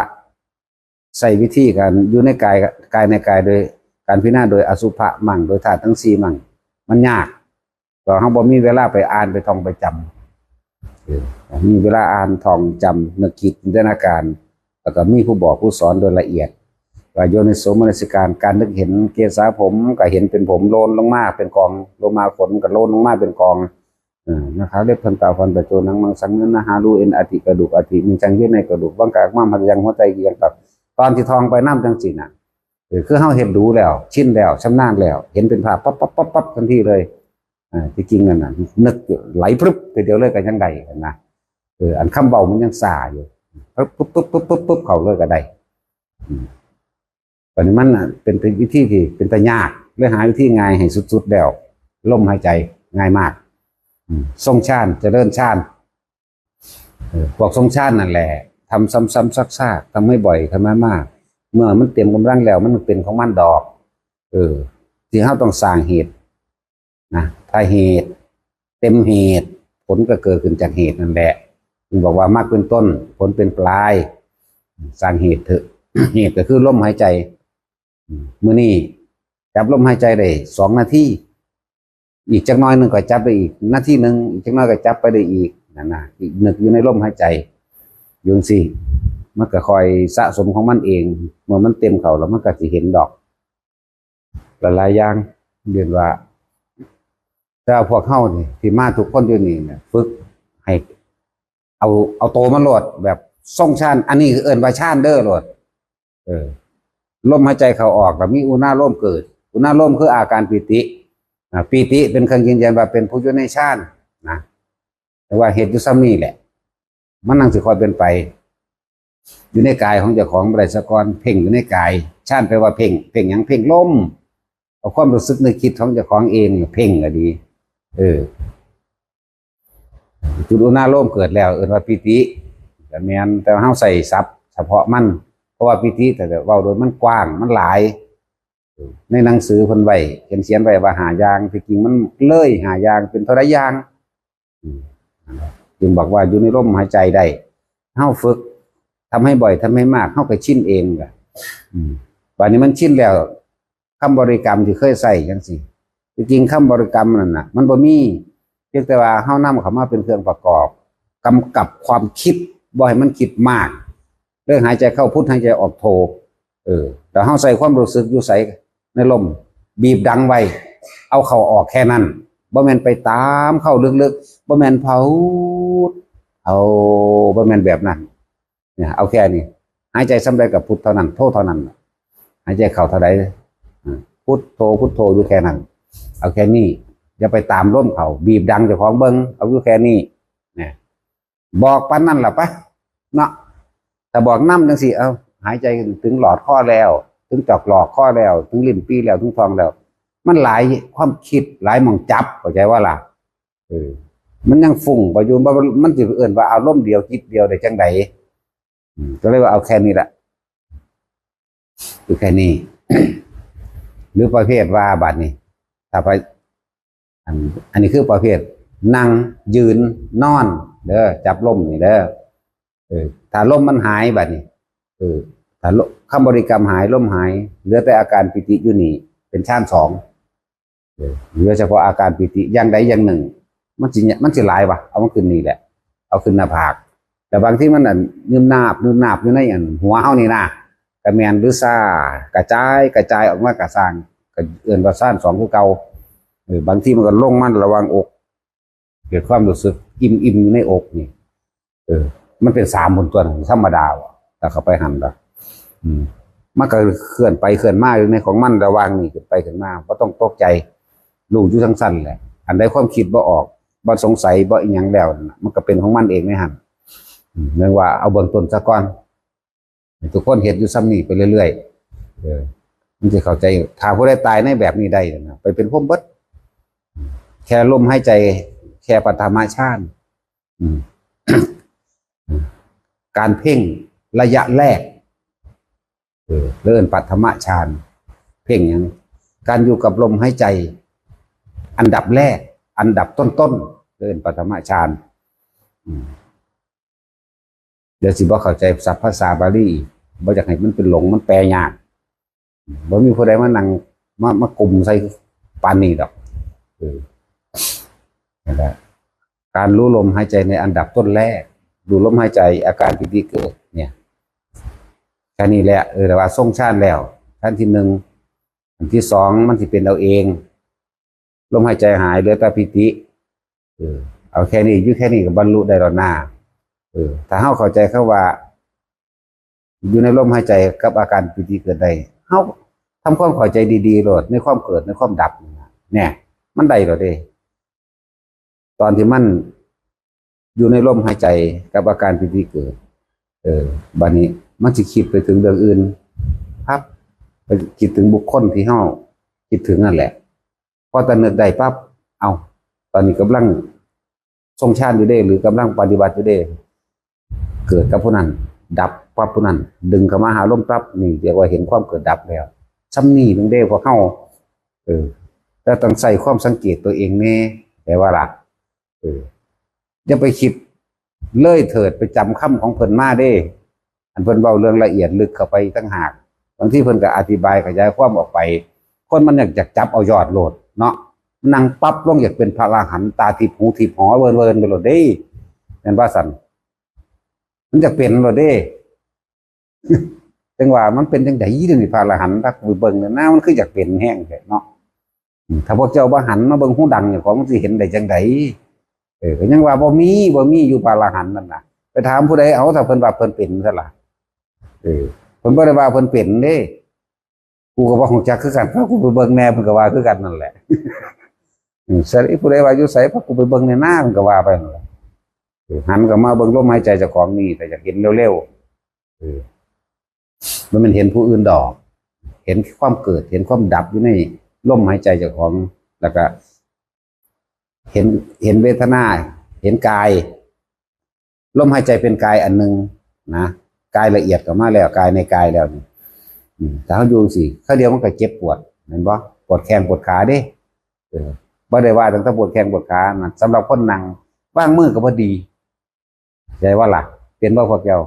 ใช้วิธีการอยู่ในกาย กายในกายโดยการพิจารณาโดยอสุภะมั่ง โดยธาตุทั้งสี่มั่ง มันยาก ก็เฮาบ่มีเวลาไปอ่านไปท่องไปจำ เออ มีเวลาอ่านท่องจำ นึกคิดจินตนาการ แล้วก็มีผู้บอกผู้สอนโดยละเอียด ว่าโยนิโสมนสิการ การนึกเห็นเกสาผมก็เห็นเป็นผมโลนลงมาเป็นกอง ลงมาขนก็โลนลงมาเป็นกอง เออ นะครับ เล็บทันตาฟันตะโจหนังมังสังเนื้อหารูเอ็นอธิกระดูกอธิมีจังเยื่อในกระดูกบังกากม้ามหัตถยังหัวใจเกียงตับ ตอนที่ท่องไปนำจั่งซี้น่ะ เออ คือเฮาเฮ็ดดูแล้ว ชินแล้ว ชำนาญแล้ว เห็นเป็นภาพปั๊บปั๊บปั๊บปั๊บทันทีเลย อ่า ที่จริงนั่นน่ะ นึกไหลพรึบทีเดียวเลยก็ยังได้นะ เออ อันคำเว้ามันยังซ่าอยู่ ปึ๊บปึ๊บปึ๊บปึ๊บปึ๊บปึ๊บเข้าเลยก็ได้ อืม บัดนี้มันน่ะเป็นวิธีที่เป็นตายาก เลยหาวิธีง่ายให้สุดๆแล้ว ลมหายใจง่ายมาก อืม ทรงฌาน เจริญฌาน เออ พวกทรงฌานนั่นแหละ ทำซ้ำๆซากๆ ทำให้บ่อย ทำให้มาก เมื่อมันเต็มกำลังแล้ว มันเป็นของมันดอก เออ ที่เฮาต้องสร้างเหตุนะ ถ้าเหตุเต็มเหตุ ผลก็เกิดขึ้นจากเหตุนั่นแหละ จึงบอกว่ามรรคเป็นต้น ผลเป็นปลาย สร้างเหตุเถอะ เหตุก็คือลมหายใจ อืม มื้อนี้จับลมหายใจได้สองนาที อีกจักหน่อยหนึ่งก็จับได้อีกนาทีหนึ่ง อีกจักหน่อยก็จับไปได้อีก นั่นน่ะ อีกนึกอยู่ในลมหายใจ อยู่จั่งซี้ มันก็ค่อยสะสมของมันเอง เมื่อมันเต็มเข้าแล้วมันก็สิเห็นดอก หลายๆอย่าง เรียนว่า แต่ว่าพวกเฮานี่ ที่มาทุกคนอยู่นี่เนี่ย ฝึกให้ เอา เอาโตมันโลด แบบทรงฌาน อันนี้เอิ้นว่าฌานเด้อโลด เออ ลมหายใจเข้าออก แล้วมีอุณาโลมเกิด อุณาโลมคืออาการปีติ อ่า ปีติเป็นเครื่องยืนยันว่าเป็นผู้อยู่ในฌานนะ แต่ว่าเหตุอยู่ซ้ำนี่แหละ มันนั่งสิค่อยเป็นไป อยู่ในกายของเจ้าของบ่ได้ซะก่อน เพ่งอยู่ในกาย ฌานแปลว่าเพ่ง เพ่งหยัง เพ่งลม เอาความรู้สึกนึกคิดของเจ้าของเองเพ่งก็ดี เออ จุดอุณาโลมเกิดแล้ว เอิ้นว่าปีติ ก็แม่น แต่เฮาใช้ศัพท์เฉพาะมัน เพราะว่าปีติ แต่เว้าโดยมันกว้าง มันหลาย ในหนังสือเพิ่นไว้ เขียน เขียนไว้ว่าห้าอย่าง ที่จริงมันเลยห้าอย่าง เป็นเท่าใดอย่าง อืม จึงบอกว่าอยู่ในลมหายใจได้ เฮาฝึก ทำให้บ่อย ทำให้มาก เฮาก็ชินเองล่ะ อืม บัดนี้มันชินแล้ว คำบริกรรมที่เคยใช้จั่งซี้ ที่จริงคำบริกรรมนั่นน่ะ มันบ่มี เพียงแต่ว่าเฮานำเข้ามาเป็นเครื่องประกอบ กำกับความคิด บ่ให้มันคิดมาก เรื่องหายใจเข้าพุท หายใจออกโท เออ แล้วเฮาใส่ความรู้สึกอยู่ไส ในลม บีบดังไว้ เอาเข้าออกแค่นั้น บ่แม่นไปตามเข้าลึกๆ บ่แม่นพุท เอา บ่แม่นแบบนั้น เนี่ย เอาแค่นี้ หายใจส่ำใดก็พุทเท่านั้น โทเท่านั้น หายใจเข้าเท่าใด อ่า พุทโธ พุทโธอยู่แค่นั้น เอาแค่นี้ อย่าไปตามลมเข้า บีบดังเจ้าของเบิ่ง เอาอยู่แค่นี้ เนี่ย บอกปานนั้นล่ะปะ เนาะ ถ้าบอกนำจังซี่ เอ้า หายใจถึงหลอดคอแล้ว ถึงจอกหลอกคอแล้ว ถึงลิ้นปี่แล้ว ถึงท้องแล้ว มันหลายความคิด หลายหม่องจับ เข้าใจบ่ล่ะ? เออ มันยังฟุ้งไปอยู่ บ่ มันสิเอิ้นว่าอารมณ์เดียว จิตเดียวได้จั่งใด? อืม ก็เลยว่าเอาแค่นี้ล่ะ คือแค่นี้ หรือประเภทว่าบัดนี้ ถ้าไป อัน อันนี้คือประเภทนั่ง ยืน นอน เด้อ จับลมนี่เด้อ เออ ถ้าลมมันหายบัดนี้ เออ ถ้าลม คำบริกรรมหาย ลมหาย เหลือแต่อาการปีติอยู่นี่ เป็นฌานสอง เออ เหลือเฉพาะอาการปีติอย่างใดอย่างหนึ่ง มันสิ มันสิหลายวะ เอามันขึ้นนี่แหละ เอาขึ้นหน้าผาก แต่บางทีมันอัน นึบนาบ นึบนาบอยู่ในอันหัวเฮานี่นะ ก็แม่น หรือซ่า กระจาย กระจายออกมาก็ซ่าง ก็เอิ้นว่าฌานสองคือเก่า เออ บางทีมันก็ลงมาระหว่างอก เกิดความรู้สึกอิ่มๆ อยู่ในอกนี่ เออ มันเป็นสามพุ้นตั๊ว ธรรมดาว่ะ ถ้าเข้าไปหันละ อืม มันก็เคลื่อนไปเคลื่อนมาอยู่ในของมัน ระหว่างนี้ขึ้นไปขึ้นมา บ่ต้องตกใจ รู้อยู่จั่งซั้นแหละ อันใดความคิดบ่ออก บ่สงสัย บ่อิหยังแล้วนั่นน่ะ มันก็เป็นของมันเองในหั่น อืม เรียกว่าเอาเบื้องต้นซะก่อน ให้ทุกคนเฮ็ดอยู่ส่ำนี้ไปเรื่อยๆ เออ มันสิเข้าใจ ถ้าผู้ใดตายในแบบนี้ได้นะ ไปเป็นพรหมเบิด แค่ลมหายใจ แค่ปฐมฌาน อืม การเพ่งระยะแรก เออ เอิ้นปฐมฌาน เพ่งหยัง การอยู่กับลมหายใจ อันดับแรก อันดับต้นๆ เอิ้นปฐมฌาน อืม เดี๋ยวสิบ่เข้าใจศัพท์ภาษาบาลีอีก บ่อยากให้มันเป็นหลง มันแปลยาก บ่มีผู้ใดมานั่ง มา มากลุ่มใส่ปานนี้ดอก เออ นั่นแหละ การรู้ลมหายใจในอันดับต้นแรก ดูลมหายใจ อาการปีติเกิด เนี่ย แค่นี้แหละ เออ แต่ว่าทรงฌานแล้ว ฌานที่หนึ่ง อันที่สอง มันสิเป็นเอาเอง ลมหายใจหาย เหลือแต่ปีติ เออ เอาแค่นี้ อยู่แค่นี้ก็บรรลุได้แล้วนา เออ ถ้าเฮาเข้าใจคำว่า อยู่ในลมหายใจกับอาการปีติเกิดได้ เฮาทำความเข้าใจดีๆ โลด ในความเกิด ในความดับนี่นะ เนี่ย มันได้แล้วเด้ ตอนที่มันอยู่ในลมหายใจกับอาการปีติเกิด เออ บัดนี้มันสิคิดไปถึงเรื่องอื่น ปั๊บ ไปคิดถึงบุคคลที่เฮาคิดถึงนั่นแหละ พอแต่นึกได้ปั๊บ เอ้า ตอนนี้กำลังทรงฌานอยู่เด้ หรือกำลังปฏิบัติอยู่เด้ เกิดกับผู้นั้น ดับปั๊บผู้นั้น ดึงเข้ามาหาลมปั๊บ นี่เรียกว่าเห็นความเกิดดับแล้ว ส่ำนี้หนึ่งเด้พวกเฮา เออ แต่ต้องใช้ความสังเกตตัวเองแน่ แปลว่าล่ะ เออ อย่าไปคิดเลยเถิด ไปจำคำของเพิ่นมาเด้ อันเพิ่นเว้าเรื่องละเอียดลึกเข้าไปต่างหาก บางทีเพิ่นก็อธิบายขยายความออกไป คนมันอยากจะจับเอายอดโลดเนาะ นั่งปั๊บลงอยากเป็นพระอรหันต์ ตาทิพย์หูทิพย์หอเวินเวินไปโลดเด้ แม่นว่าซั่น มันอยากเป็นโลดเด้ จังว่ามันเป็นจังใด๋เดี๋ยวนี้ พระอรหันต์ ถ้ากูไปเบิ่งเนี่ยนะ มันคืออยากเป็นแฮงแท้เนาะ อืม ถ้าพวกเจ้าบ่หันมาเบิ่งหูดังเนี่ย ของมันสิเห็นได้จังใด๋ เออ ก็ยังว่าบ่มี บ่มีอยู่พระอรหันต์นั่นน่ะ ไปถามผู้ใด เอา ถ้าเพิ่นว่าเพิ่นเป็นซั่นล่ะ เออ เพิ่นบ่ได้ว่าเพิ่นเป็นเด้ กูก็บ่ฮู้จักคือกัน พากูไปเบิ่งแหน่ เพิ่นก็ว่าคือกันนั่นแหละ อืม ซั่นอีผู้ใดว่าอยู่ไส พากูไปเบิ่งแหน่นา เพิ่นก็ว่าไปนั่นแหละ เออ หันเข้ามาเบิ่งลมหายใจเจ้าของนี่ ถ้าอยากเห็นเร็วๆ เออ บ่แม่นเห็นผู้อื่นดอก เห็นความเกิด เห็นความดับอยู่ในลมหายใจเจ้าของ แล้วก็ เห็น เห็นเวทนา เห็นกาย ลมหายใจเป็นกายอันหนึ่งนะ กายละเอียดก็มาแล้ว กายในกายแล้วนี่ อืม ถ้าเฮาอยู่จั่งซี้ คราวเดียวมันก็เจ็บปวด แม่นบ่ ปวดแข้งปวดขาเด้ เออ บ่ได้ว่าตั้งแต่ปวดแข้งปวดขานะ สำหรับคนนั่ง วางมือก็บ่ดี เข้าใจบ่ล่ะ เป็นบ่พวกเจ้า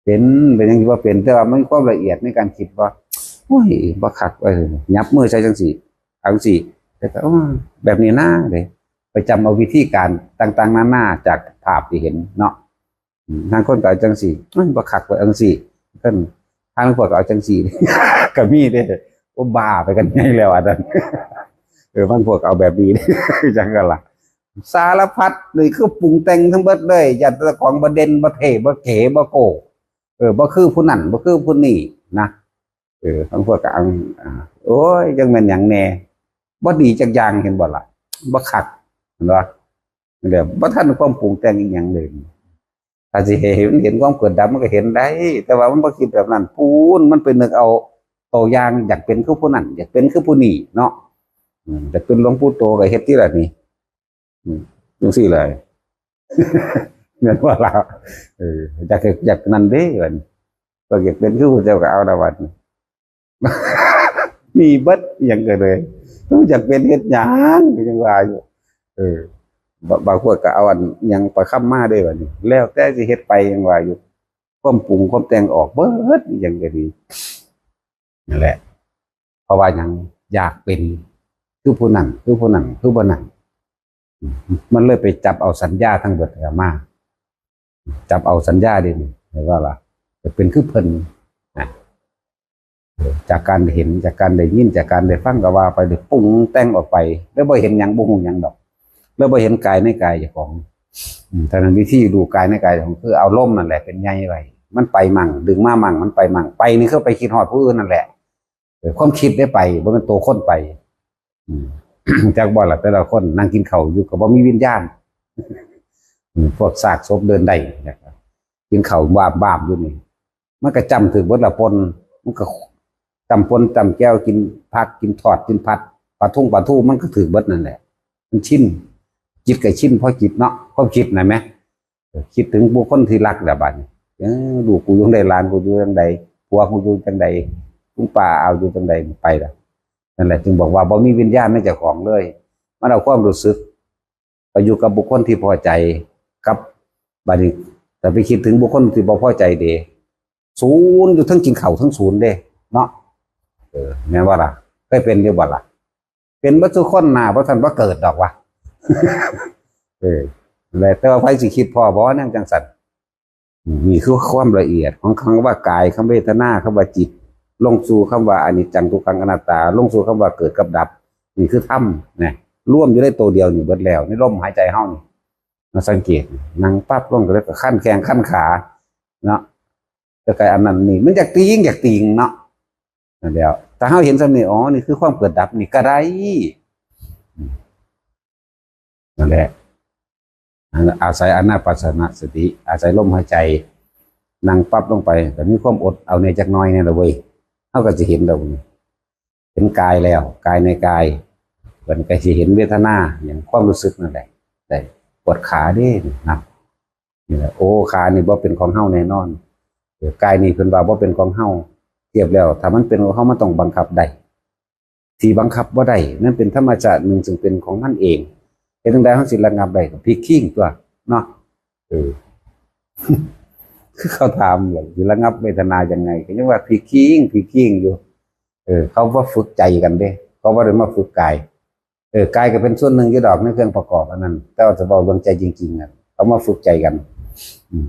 เป็น เป็นหยังสิบ่เป็น แต่ว่ามันมีความละเอียดในการคิดว่า โอ้ย บ่คัก เออ หยับมือใส่จั่งซี้ เอาจั่งซี้ แต่ก็ อ้อ แบบนี้นะ เด้ ไปจำเอาวิธีการต่างๆ นานาจากภาพที่เห็นเนาะ อืม ลางคนก็เอาจั่งซี้ มันบ่คักว่าจั่งซี้ เพิ่น ลางพวกก็เอาจั่งซี้ ก็มีเด้ โอ้ บ้าไปกันใหญ่แล้วอันนั้น เออ บางพวกก็เอาแบบนี้ จั่งกันล่ะ สารพัด นี่คือปรุงแต่งทั้งเบิดเลย ย่านแต่ของบ่เด่น บ่เท่ บ่เก๋ บ่โก้ เออ บ่คือผู้นั้น บ่คือผู้นี้นะ เออ บางพวกก็เอา อ่า โอ้ย จั่งแม่นหยังแน่ บ่ดีจักอย่าง เห็นบ่ล่ะ บ่คัก เห็นบ่ นั่นแหละ บ่ทันความปรุงแต่งอีหยังเลย ถ้าสิให้มันเห็นความเกิดดับมันก็เห็นได้ แต่ว่ามันบ่คิดแบบนั้น ปูนมันไปนึกเอาตัวอย่าง อยากเป็นคือผู้นั้น อยากเป็นคือผู้นี้เนาะ อืม อยากเป็นหลวงปู่โตก็เฮ็ดที่ละนี่ อืม จังซี่เลย เงินว่าละ เออ อยาก อยากนั่นเด้บัดนี้ ก็อยากเป็นคือผู้เจ้าก็เอาละบัดนี้ มีเบิดอหย่างก็เลย รู้จักเป็นเฮ็ดหยังก็ยังว่าอยู่ เออ บ- บางคนก็เอาอันหยังประคำมาได้บัดนี้ แล้วแต่สิเฮ็ดไปยังว่าอยู่ ความปรุงความแต่งออกเบิดอหย่างก็ดี นั่นแหละ เพราะว่าหยัง อยากเป็นคือผู้นั้น คือผู้นั้น คือผู้นั้น มันเลยไปจับเอาสัญญาทั้งเบิดมา จับเอาสัญญาเด้นี่ เห็นว่าล่ะ จะเป็นคือเพิ่นนะ จากการเห็น จากการได้ยิน จากการได้ฟังก็ว่าไป ได้ปรุงแต่งออกไป แล้วบ่เห็นหยัง บ่ฮู้หยังดอก แล้วบ่เห็นกายในกายเจ้าของ อืม เท่านั้น วิธีรู้กายในกายของ คือเอาลมนั่นแหละเป็นใหญ่ไว้ มันไปมั่ง ดึงมามั่ง มันไปมั่ง ไปนี่คือไปคิดฮอดผู้อื่นนั่นแหละ เออ ความคิดได้ไป บ่แม่นตัวคนไป อืม จักบ่ล่ะ แต่ละคนนั่งกินข้าวอยู่ก็บ่มีวิญญาณ อืม พวกซากศพเดินได้นะครับ กินข้าวบาบๆอยู่นี่ มันก็จ้ำถืกเบิดละ ป่น มันก็จ้ำป่นจ้ำแจ่ว กินผัก กินทอด กินผัด ปลาท่งปลาทู มันก็ถืกเบิดนั่นแหละ มันชิน จิตก็ชิน พอจิตเนาะ ความคิดน่ะแหม เออ คิดถึงบุคคลที่รักแล้วบัดนี้ เออ ลูกกูอยู่จั่งใด หลานกูอยู่จั่งใด ผัวกูอยู่จั่งใด คุณป้าเอาอยู่จั่งใด ไปละ นั่นแหละ จึงบอกว่าบ่มีวิญญาณในเจ้าของเลย มันเอาความรู้สึก ไปอยู่กับบุคคลที่พอใจ กับ บัดนี้ แต่ไปคิดถึงบุคคลที่บ่พอใจเด้ ศูนย์อยู่ ทั้งกินข้าวทั้งศูนย์เด้ เนาะ เออ แม่นบ่ล่ะ เคยเป็นอยู่บ่ล่ะ เป็นเบิดทุกคนน่ะ บ่ทันว่าเกิดดอกวะ เออ และแต่ว่าไผสิคิดพ้อบ่แนวจังซั่น นี่คือความละเอียดของคำว่ากาย คำเวทนา คำว่าจิต ลงสู่คำว่าอนิจจัง ทุกขัง อนัตตา ลงสู่คำว่าเกิดกับดับ นี่คือธรรมนะ รวมอยู่ในตัวเดียวนี่เบิดแล้ว ในลมหายใจเฮานี่ มาสังเกต นั่งปั๊บลงก็เลยก็คันแข้งคันขา เนาะ แต่ก็อันนั้นนี่ มันอยากติง อยากติงเนาะ นั่นแหล้ว ถ้าเฮาเห็นส่ำนี้ อ๋อ นี่คือความเกิดดับ นี่ก็ได้ นั่นแหละ อาศัยอานาปานสติ อาศัยลมหายใจ นั่งปั๊บลงไป ก็มีความอดเอาแหน่จักหน่อยแหน่ละเว้ย เฮาก็สิเห็นแล้ว เห็นกายแล้ว กายในกาย มันก็สิเห็นเวทนา อย่างความรู้สึกนั่นแหละ ได้ปวดขาเด้ นะ นี่แหละ โอ้ ขานี่บ่เป็นของเฮาแน่นอน เออ กายนี่เพิ่นว่าบ่เป็นของเฮา เทียบแล้ว ถ้ามันเป็นของเฮา มันต้องบังคับได้ ที่บังคับบ่ได้ นั่นเป็นธรรมชาติหนึ่งซึ่งเป็นของมันเอง เฮ็ดจั่งใดเฮาสิระงับได้ ก็พลิกคิงตั๊ว เนาะ เออ คือเขาถามว่าสิระงับเวทนายังไง ก็ยังว่าพลิกคิง พลิกคิงอยู่ เออ เขาบ่ฝึกใจกันเด้ เขาบ่ได้มาฝึกกาย เออ กายก็เป็นส่วนหนึ่งอยู่ดอกในเครื่องประกอบอันนั้น แต่ว่าจะเว้าเรื่องใจจริงๆน่ะ เขามาฝึกใจกัน อืม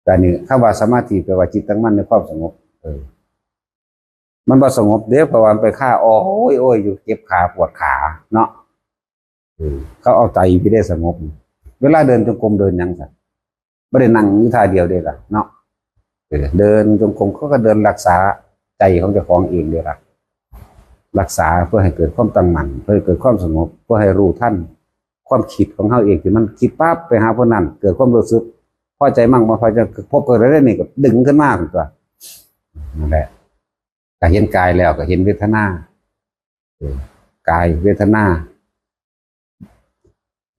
แต่นี่คำว่าสมาธิแปลว่าจิตตั้งมั่นในความสงบ เออ มันบ่สงบเด้ เพราะว่ามันไปคา โอ้ย โอ้ย อยู่ เจ็บขา ปวดขา เนาะ เออ เขาเอาใจที่ได้สงบ เวลาเดินจงกรมเดินหยังซั่น บ่ได้นั่งอยู่ท่าเดียวเด้ล่ะ เนาะ เออ เดินจงกรมเขาก็เดินรักษาใจของเจ้าของเองเด้ล่ะ รักษาเพื่อให้เกิดความตั้งมั่น เพื่อให้เกิดความสงบ เพื่อให้รู้ทันความคิดของเฮาเอง ที่มันคิดปั๊บไปหาผู้นั้น เกิดความรู้สึกพอใจมั่งบ่พอใจ พบกับอะไรนี่ก็ดึงขึ้นมาตั๊ว นั่นแหละ ก็เห็นกายแล้วก็เห็นเวทนา เออ กายเวทนา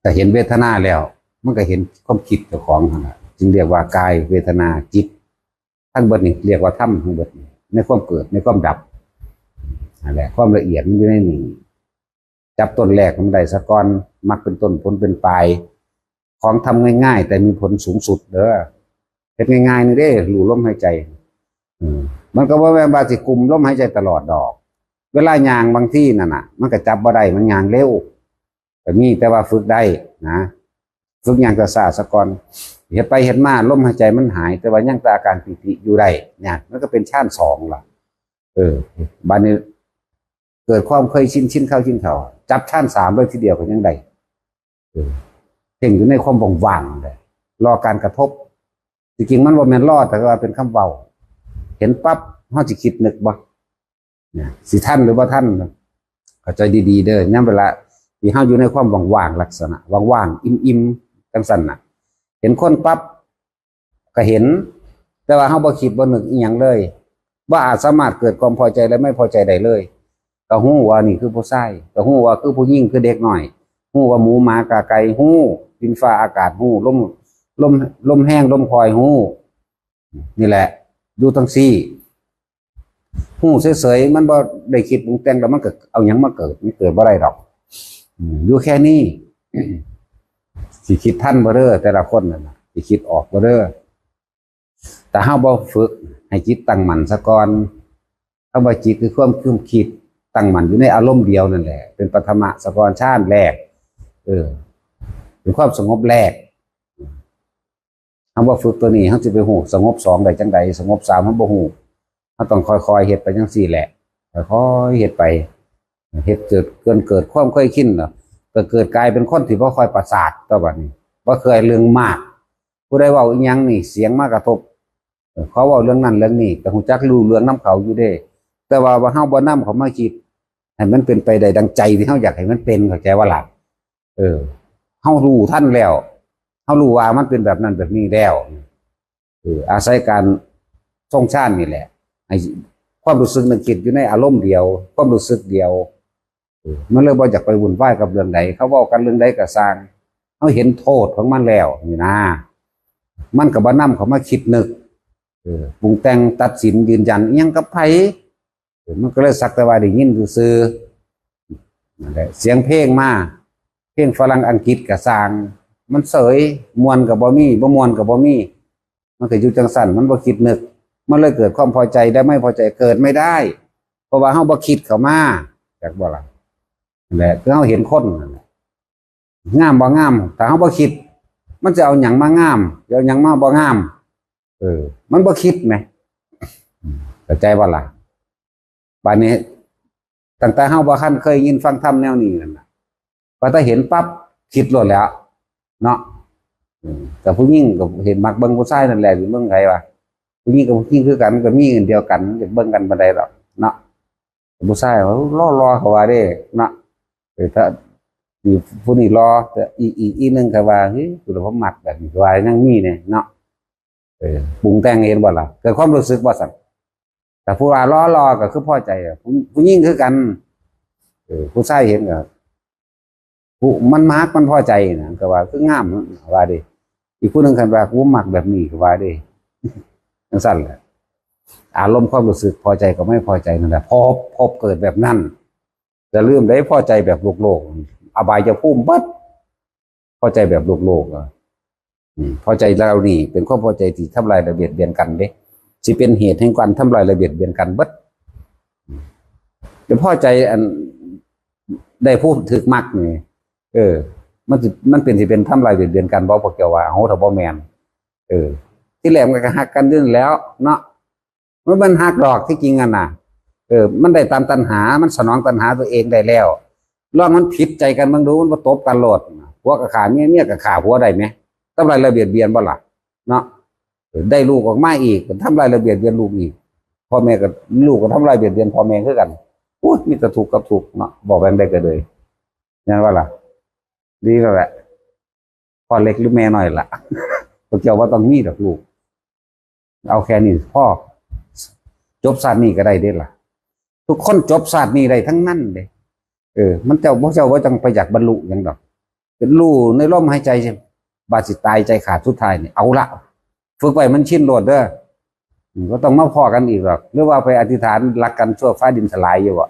ก็เห็นเวทนาแล้ว มันก็เห็นความคิดเจ้าของหั่นล่ะ จึงเรียกว่ากายเวทนาจิต ทั้งเบิดนี่เรียกว่าธรรมทั้งเบิดนี่ ในความเกิด ในความดับ นั่นแหละ ความละเอียดมันอยู่ในนี่ จับต้นแรกมันได้ซะก่อน มรรคเป็นต้น ผลเป็นปลาย ของทำง่ายๆ แต่มีผลสูงสุดเด้อ เฮ็ดง่ายๆ นี่เด้ รู้ลมหายใจ อืม มันก็บ่แม่นว่าสิกุมลมหายใจตลอดดอก เวลาย่างบางทีนั่นน่ะ มันก็จับบ่ได้ มันย่างเร็ว ก็มี แต่ว่าฝึกได้นะ ฝึกย่างช้าๆ ซะก่อน เฮ็ดไปเฮ็ดมาลมหายใจมันหาย แต่ว่ายังแต่อาการปีติอยู่ได้ เนี่ย มันก็เป็นฌานสองล่ะ เออ บัดนี้ เกิดความเคยชิน ชินเข้าชินเข้า จับฌานสามเลยทีเดียวก็ยังได้ เออ เพ่งอยู่ในความว่างๆ เลย รอการกระทบ จริงๆ มันบ่แม่นรอ แต่ว่าเป็นคำเว้า เห็นปั๊บ เฮาสิคิดนึกบ่ เนี่ย สิทันหรือบ่ทัน เข้าใจดีๆ เด้อ ยามเวลาที่เฮาอยู่ในความว่างๆ ลักษณะว่างๆ อิ่มๆ จังซั่นน่ะ เห็นคนปั๊บ ก็เห็น แต่ว่าเฮาบ่คิดบ่นึกอีหยังเลย บ่อาจสามารถเกิดความพอใจและไม่พอใจได้เลย ก็ฮู้ว่านี่คือผู้ชาย ก็ฮู้ว่าคือผู้หญิง คือเด็กน้อย ฮู้ว่าหมูหมากาไก่ ฮู้ดินฟ้าอากาศ ฮู้ลม ลม ลมแฮงลมค่อย ฮู้ นี่แหละ อยู่จั่งซี้ ฮู้เฉยๆ มันบ่ได้คิดปรุงแต่ง แล้วมันก็เอาหยังมาเกิด มันเกิดบ่ได้ดอก อืม อยู่แค่นี้ สิคิดทันบ่เด้อ แต่ละคนนั่นน่ะ สิคิดออกบ่เด้อ แต่เฮาบ่ฝึกให้จิตตั้งมั่นซะก่อน คำว่าจิตคือความคิดตั้งมั่นอยู่ในอารมณ์เดียวนั่นแหละ เป็นปฐมะซะก่อน ฌานแรก เออ เป็นความสงบแรก เฮาบ่ฝึกตัวนี้ เฮาสิไปฮู้สงบสองได้จั่งใด สงบสามเฮาบ่ฮู้ เฮาต้องค่อยๆ เฮ็ดไปจั่งซี้แหละ ค่อยๆ เฮ็ดไป เฮ็ดเกิด เกินเกิดความเคยชินเนาะ ก็เกิดกลายเป็นคนที่บ่ค่อยประสาท ต่อบัดนี้ บ่เคยเรื่องมาก ผู้ใดเว้าอีหยังนี่ เสียงมากระทบ เออ เขาเว้าเรื่องนั้นเรื่องนี้ ก็ฮู้จักรู้เรื่องนำเขาอยู่เด้ แต่ว่า ว่าเฮาบ่นำเขามาคิด ให้มันเป็นไปได้ดังใจที่เฮาอยากให้มันเป็น เข้าใจบ่ล่ะ เออ เฮารู้ทันแล้ว เฮารู้ว่ามันเป็นแบบนั้นแบบนี้แล้ว เออ อาศัยการทรงฌานนี่แหละ ให้ความรู้สึกนึกคิดอยู่ในอารมณ์เดียว ความรู้สึกเดียว เออ มันเลยบ่อยากไปวุ่นวายกับเรื่องใด เขาเว้ากันเรื่องใดก็ซ่าง เฮาเห็นโทษของมันแล้วนี่นะ มันก็บ่นำเขามาคิดนึก เออ ปรุงแต่งตัดสินยืนยันอิหยังกับไผ เออ มันก็เลยสักแต่ว่าได้ยินซื่อๆ นั่นแหละ เสียงเพลงมา เพลงฝรั่งอังกฤษก็ซ่าง มันเสย ม่วนก็บ่มี บ่ม่วนก็บ่มี มันก็อยู่จั่งซั่น มันบ่คิดนึก มันเลยเกิดความพอใจและไม่พอใจเกิดไม่ได้ เพราะว่าเฮาบ่คิดเข้ามา จักบ่ล่ะ นั่นแหละ คือเฮาเห็นคนนั่นแหละ งามบ่งาม ถ้าเฮาบ่คิด มันจะเอาหยังมางาม จะเอาหยังมาบ่งาม เออ มันบ่คิดแหม เข้าใจบ่ล่ะ บัดนี้ ตั้งแต่เฮาบ่ทันเคยยินฟังธรรมแนวนี้นั่นน่ะ พอแต่เห็นปั๊บ คิดโลดแล้ว เนาะ อืม แต่ผู้หญิงก็เห็นมักเบิ่งผู้ชายนั่นแหละ สิเบิ่งไผวะ ผู้หญิงกับผู้หญิงคือกัน ก็มีอันเดียวกัน อยากเบิ่งกันปานใดดอก เนาะ ผู้ชายว่าหล่อๆ เขาว่าเด้ เนาะ เออ ถ้า อีผู้นี้หล่อ แต่อีก อีก อีกหนึ่งเขาว่า เฮ้ย กูละบ่มักแบบนี้ เขาว่ายังมีเนี่ย เนาะ เออ ปรุงแต่ง เห็นบ่ล่ะ เกิดความรู้สึกว่าซั่น แต่ผู้ว่าหล่อๆ ก็คือพอใจอะ ผู้ ผู้หญิงคือกัน เออ ผู้ชายเห็นก็ ผู้ มันมัก มันพอใจนะ ก็ว่าคืองามนะ ว่าเด้ อีกผู้หนึ่งคันว่า กูมักแบบนี้ ก็ว่าเด้ จั่งซั่นแหละ อารมณ์ความรู้สึกพอใจกับไม่พอใจนั่นแหละ พบ พบเกิดแบบนั้น อย่าลืมได้พอใจแบบโลกๆ อบายภูมิเบิด พอใจแบบโลกๆ อะ อืม พอใจเหล่านี้เป็นความพอใจที่ทำลายและเบียดเบียนกันเด้ สิเป็นเหตุแห่งการทำลายและเบียดเบียนกันเบิด อืม แต่พอใจอัน ได้ผู้ถืกมักนี่ เออ มันสิ มันเป็นสิเป็นทำลายเบียดเบียนกันบ่ พวกเจ้าว่า โห ถ้าบ่แม่น เออ ที่แรกมันก็ฮักกันอยู่นั่นแหล้วเนาะ มัน มันฮักดอกที่จริงอะน่ะ เออ มันได้ตามตัณหา มันสนองตัณหาตัวเองได้แล้ว ลองมันผิดใจกันเบิ่งดู มันบ่ตบกันโลด ผัวก็ฆ่าเมีย เมียก็ฆ่าผัวได้แหม ทำลายและเบียดเบียนบ่ล่ะ เนาะ เออ ได้ลูกออกมาอีก ก็ทำลายและเบียดเบียนลูกอีก พ่อแม่ก็ ลูกก็ทำลายเบียดเบียนพ่อแม่คือกัน โอ้ย มีแต่ทุกข์กับทุกข์เนาะ บอกแบบใดก็เลย แม่นบ่ล่ะ ดีแล้วแหละ พ่อเล็กหรือแม่น้อยล่ะ พวกเจ้าบ่ต้องมีดอกลูก เอาแค่นี้พอ จบชาตินี้ก็ได้เด้ล่ะ ทุกคนจบชาตินี้ได้ทั้งนั้นเด้ เออ มันเจ้า พวกเจ้าบ่ต้องไปอยากบรรลุหยังดอก เป็นรู้ในลมหายใจ บาดสิตายใจขาดสุดท้ายนี่ เอาละ ฝึกไว้มันชินโลดเด้อ อืม บ่ต้องมาพ้อกันอีกดอก หรือว่าไปอธิษฐานรักกันชั่วฟ้าดินสลายอยู่บ่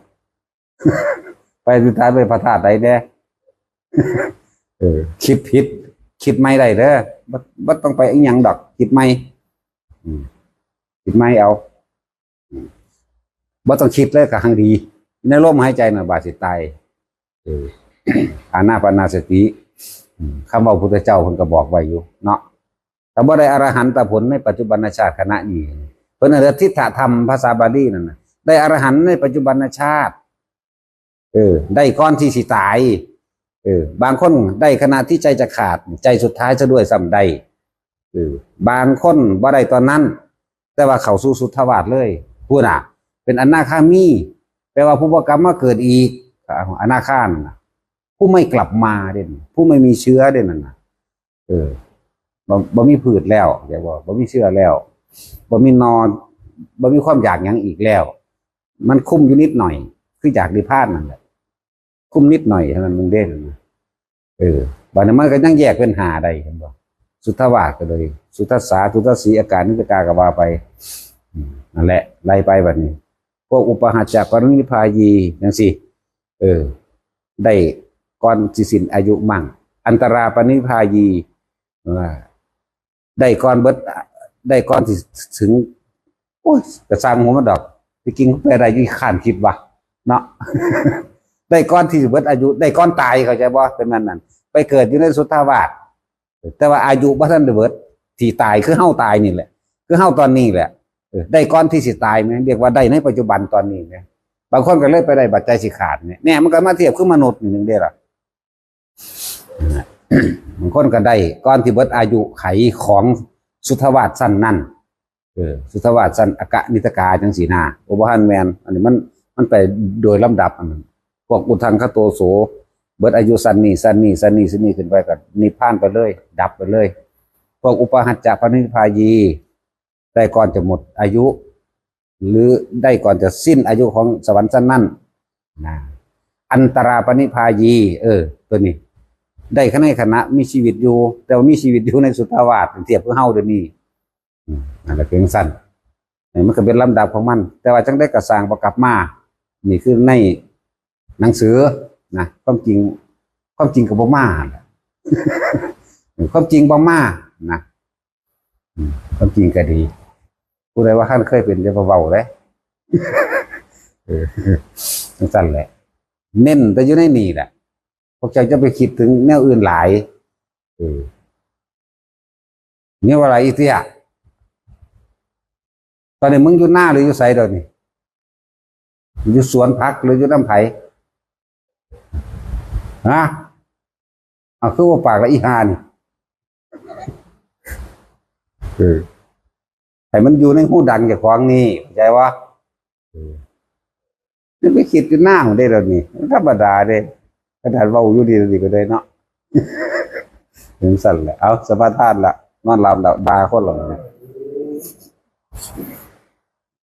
ไปอธิษฐานไปพระธาตุใดแน่ เออ คิดผิด คิดใหม่ได้เด้อ บ่ บ่ต้องไปอิหยังดอก คิดใหม่ อืม คิดใหม่เอา อืม บ่ต้องคิดเลยก็หังดี ในลมหายใจน่ะ บาดสิตาย เออ อานาปานสติ อืม คำเว้าพุทธเจ้าเพิ่นก็บอกไว้อยู่เนาะ ถ้าบ่ได้อรหันตผลในปัจจุบันชาติขณะนี้ เพิ่นเอิ้นว่าทิฏฐธรรม ภาษาบาลีนั่นน่ะ ได้อรหันต์ในปัจจุบันชาติ เออ ได้ก่อนที่สิตาย เออ บางคนได้ขณะที่ใจจะขาด ใจสุดท้ายซะด้วยซ้ำได้ เออ บางคนบ่ได้ตอนนั้น แต่ว่าเข้าสู่สุทธาวาสเลย พู้นน่ะ เป็นอนาคามี แปลว่าผู้บ่กลับมาเกิดอีก อนาคานั่นน่ะ ผู้ไม่กลับมาเด้ ผู้ไม่มีเชื้อเด้นั่นน่ะ เออ บ่บ่มีพืชแล้ว เข้าใจบ่ บ่มีเชื้อแล้ว บ่มีหน่อ บ่มีความอยากหยังอีกแล้ว มันคุ้มอยู่นิดหน่อย คืออยากนิพพานนั่นแหละ คุ้มนิดหน่อยเท่านั้นเองเด้อ เออ บัดนี้มันก็ยังแยกเป็นห้าได้ เห็นบ่ สุทธาวาสก็เลย สุทัสสา สุทัสสี อากานิจจกา ก็ว่าไป อืม นั่นแหละ ไล่ไปบัดนี้ พวกอุปาหัจจะปรินิพพายี จังซี้ เออ ได้ก่อนสิสิ้นอายุมั่ง อันตราปรินิพพายี เออ ได้ก่อนเบิด ได้ก่อนที่ถึง โอ้ย กระซังหัวมันดอก ที่จริงไปได้อยู่ ข้านคิดว่า เนาะ ได้ก่อนที่เบิดอายุ ได้ก่อนตาย เข้าใจบ่ เป็นนั่นนั่น ไปเกิดอยู่ในสุทธาวาส แต่ว่าอายุบ่ทันได้เบิด ที่ตายคือเฮาตายนี่แหละ คือเฮาตอนนี้แหละ เออ ได้ก่อนที่สิตายไหม เรียกว่าได้ในปัจจุบันตอนนี้ไหม บางคนก็เลยไปได้บัดใจสิขาดเนี่ย เนี่ยมันก็มาเทียบคือมนุษย์นี่หนึ่งเด้อล่ะ บางคนก็ได้ก่อนที่เบิดอายุไขของสุทธาวาสชั้นนั้น เออ สุทธาวาสชั้นอกนิจจกา จังซี้นา โอ้ บ่ทันแม่น อันนี้มัน มันไปโดยลำดับ อันนั้น พวกอุทธังคโตโส เบิดอายุชั้นนี้ ชั้นนี้ ชั้นนี้ ชั้นนี้ ขึ้นไปก็นิพพานไปเลย ดับไปเลย พวกอุปาหัจจะปรินิพพายี ได้ก่อนจะหมดอายุ หรือได้ก่อนจะสิ้นอายุของสวรรค์ชั้นนั้น นะ อันตราปรินิพพายี เออ ตัวนี้ ได้ในขณะมีชีวิตอยู่ แต่ว่ามีชีวิตอยู่ในสุทธาวาส เทียบกับเฮาเดี๋ยวนี้ อืม นั่นแหละเพียงสั้น นี่มันก็เป็นลำดับของมัน แต่ว่าจังได้กระสร้างบ่กลับมา นี่คือในหนังสือนะ ความจริง ความจริงก็บ่มาหั่นแหละ ความจริงบ่มานะ อืม ความจริงก็ดี ผู้ใดว่าคันเคยเป็นจะบ่เว้าเด้ เออ จังซั่นแหละ เน้นแต่อยู่ในนี่แหละ พวกเจ้าจะไปคิดถึงแนวอื่นหลาย เออ นี่ว่าอะไรอีเตี้ย ตอนนี้มึงอยู่หน้าหรืออยู่ไสเดี๋ยวนี้ อยู่สวนผักหรืออยู่น้ำไผ ฮะ เอาคือว่าปากละอีหานี่ เออ ให้มันอยู่ในหูดังเจ้าของนี่ เข้าใจวะ เออ นี่ไปคิดอยู่หน้าของได้แล้วนี่ มันธรรมดาเด้ ขนาดเว้าอยู่ดีๆก็ได้เนาะ ถึงสั่นแหละ เอาสมาทานละ นอนหลับละ ด่าคนละ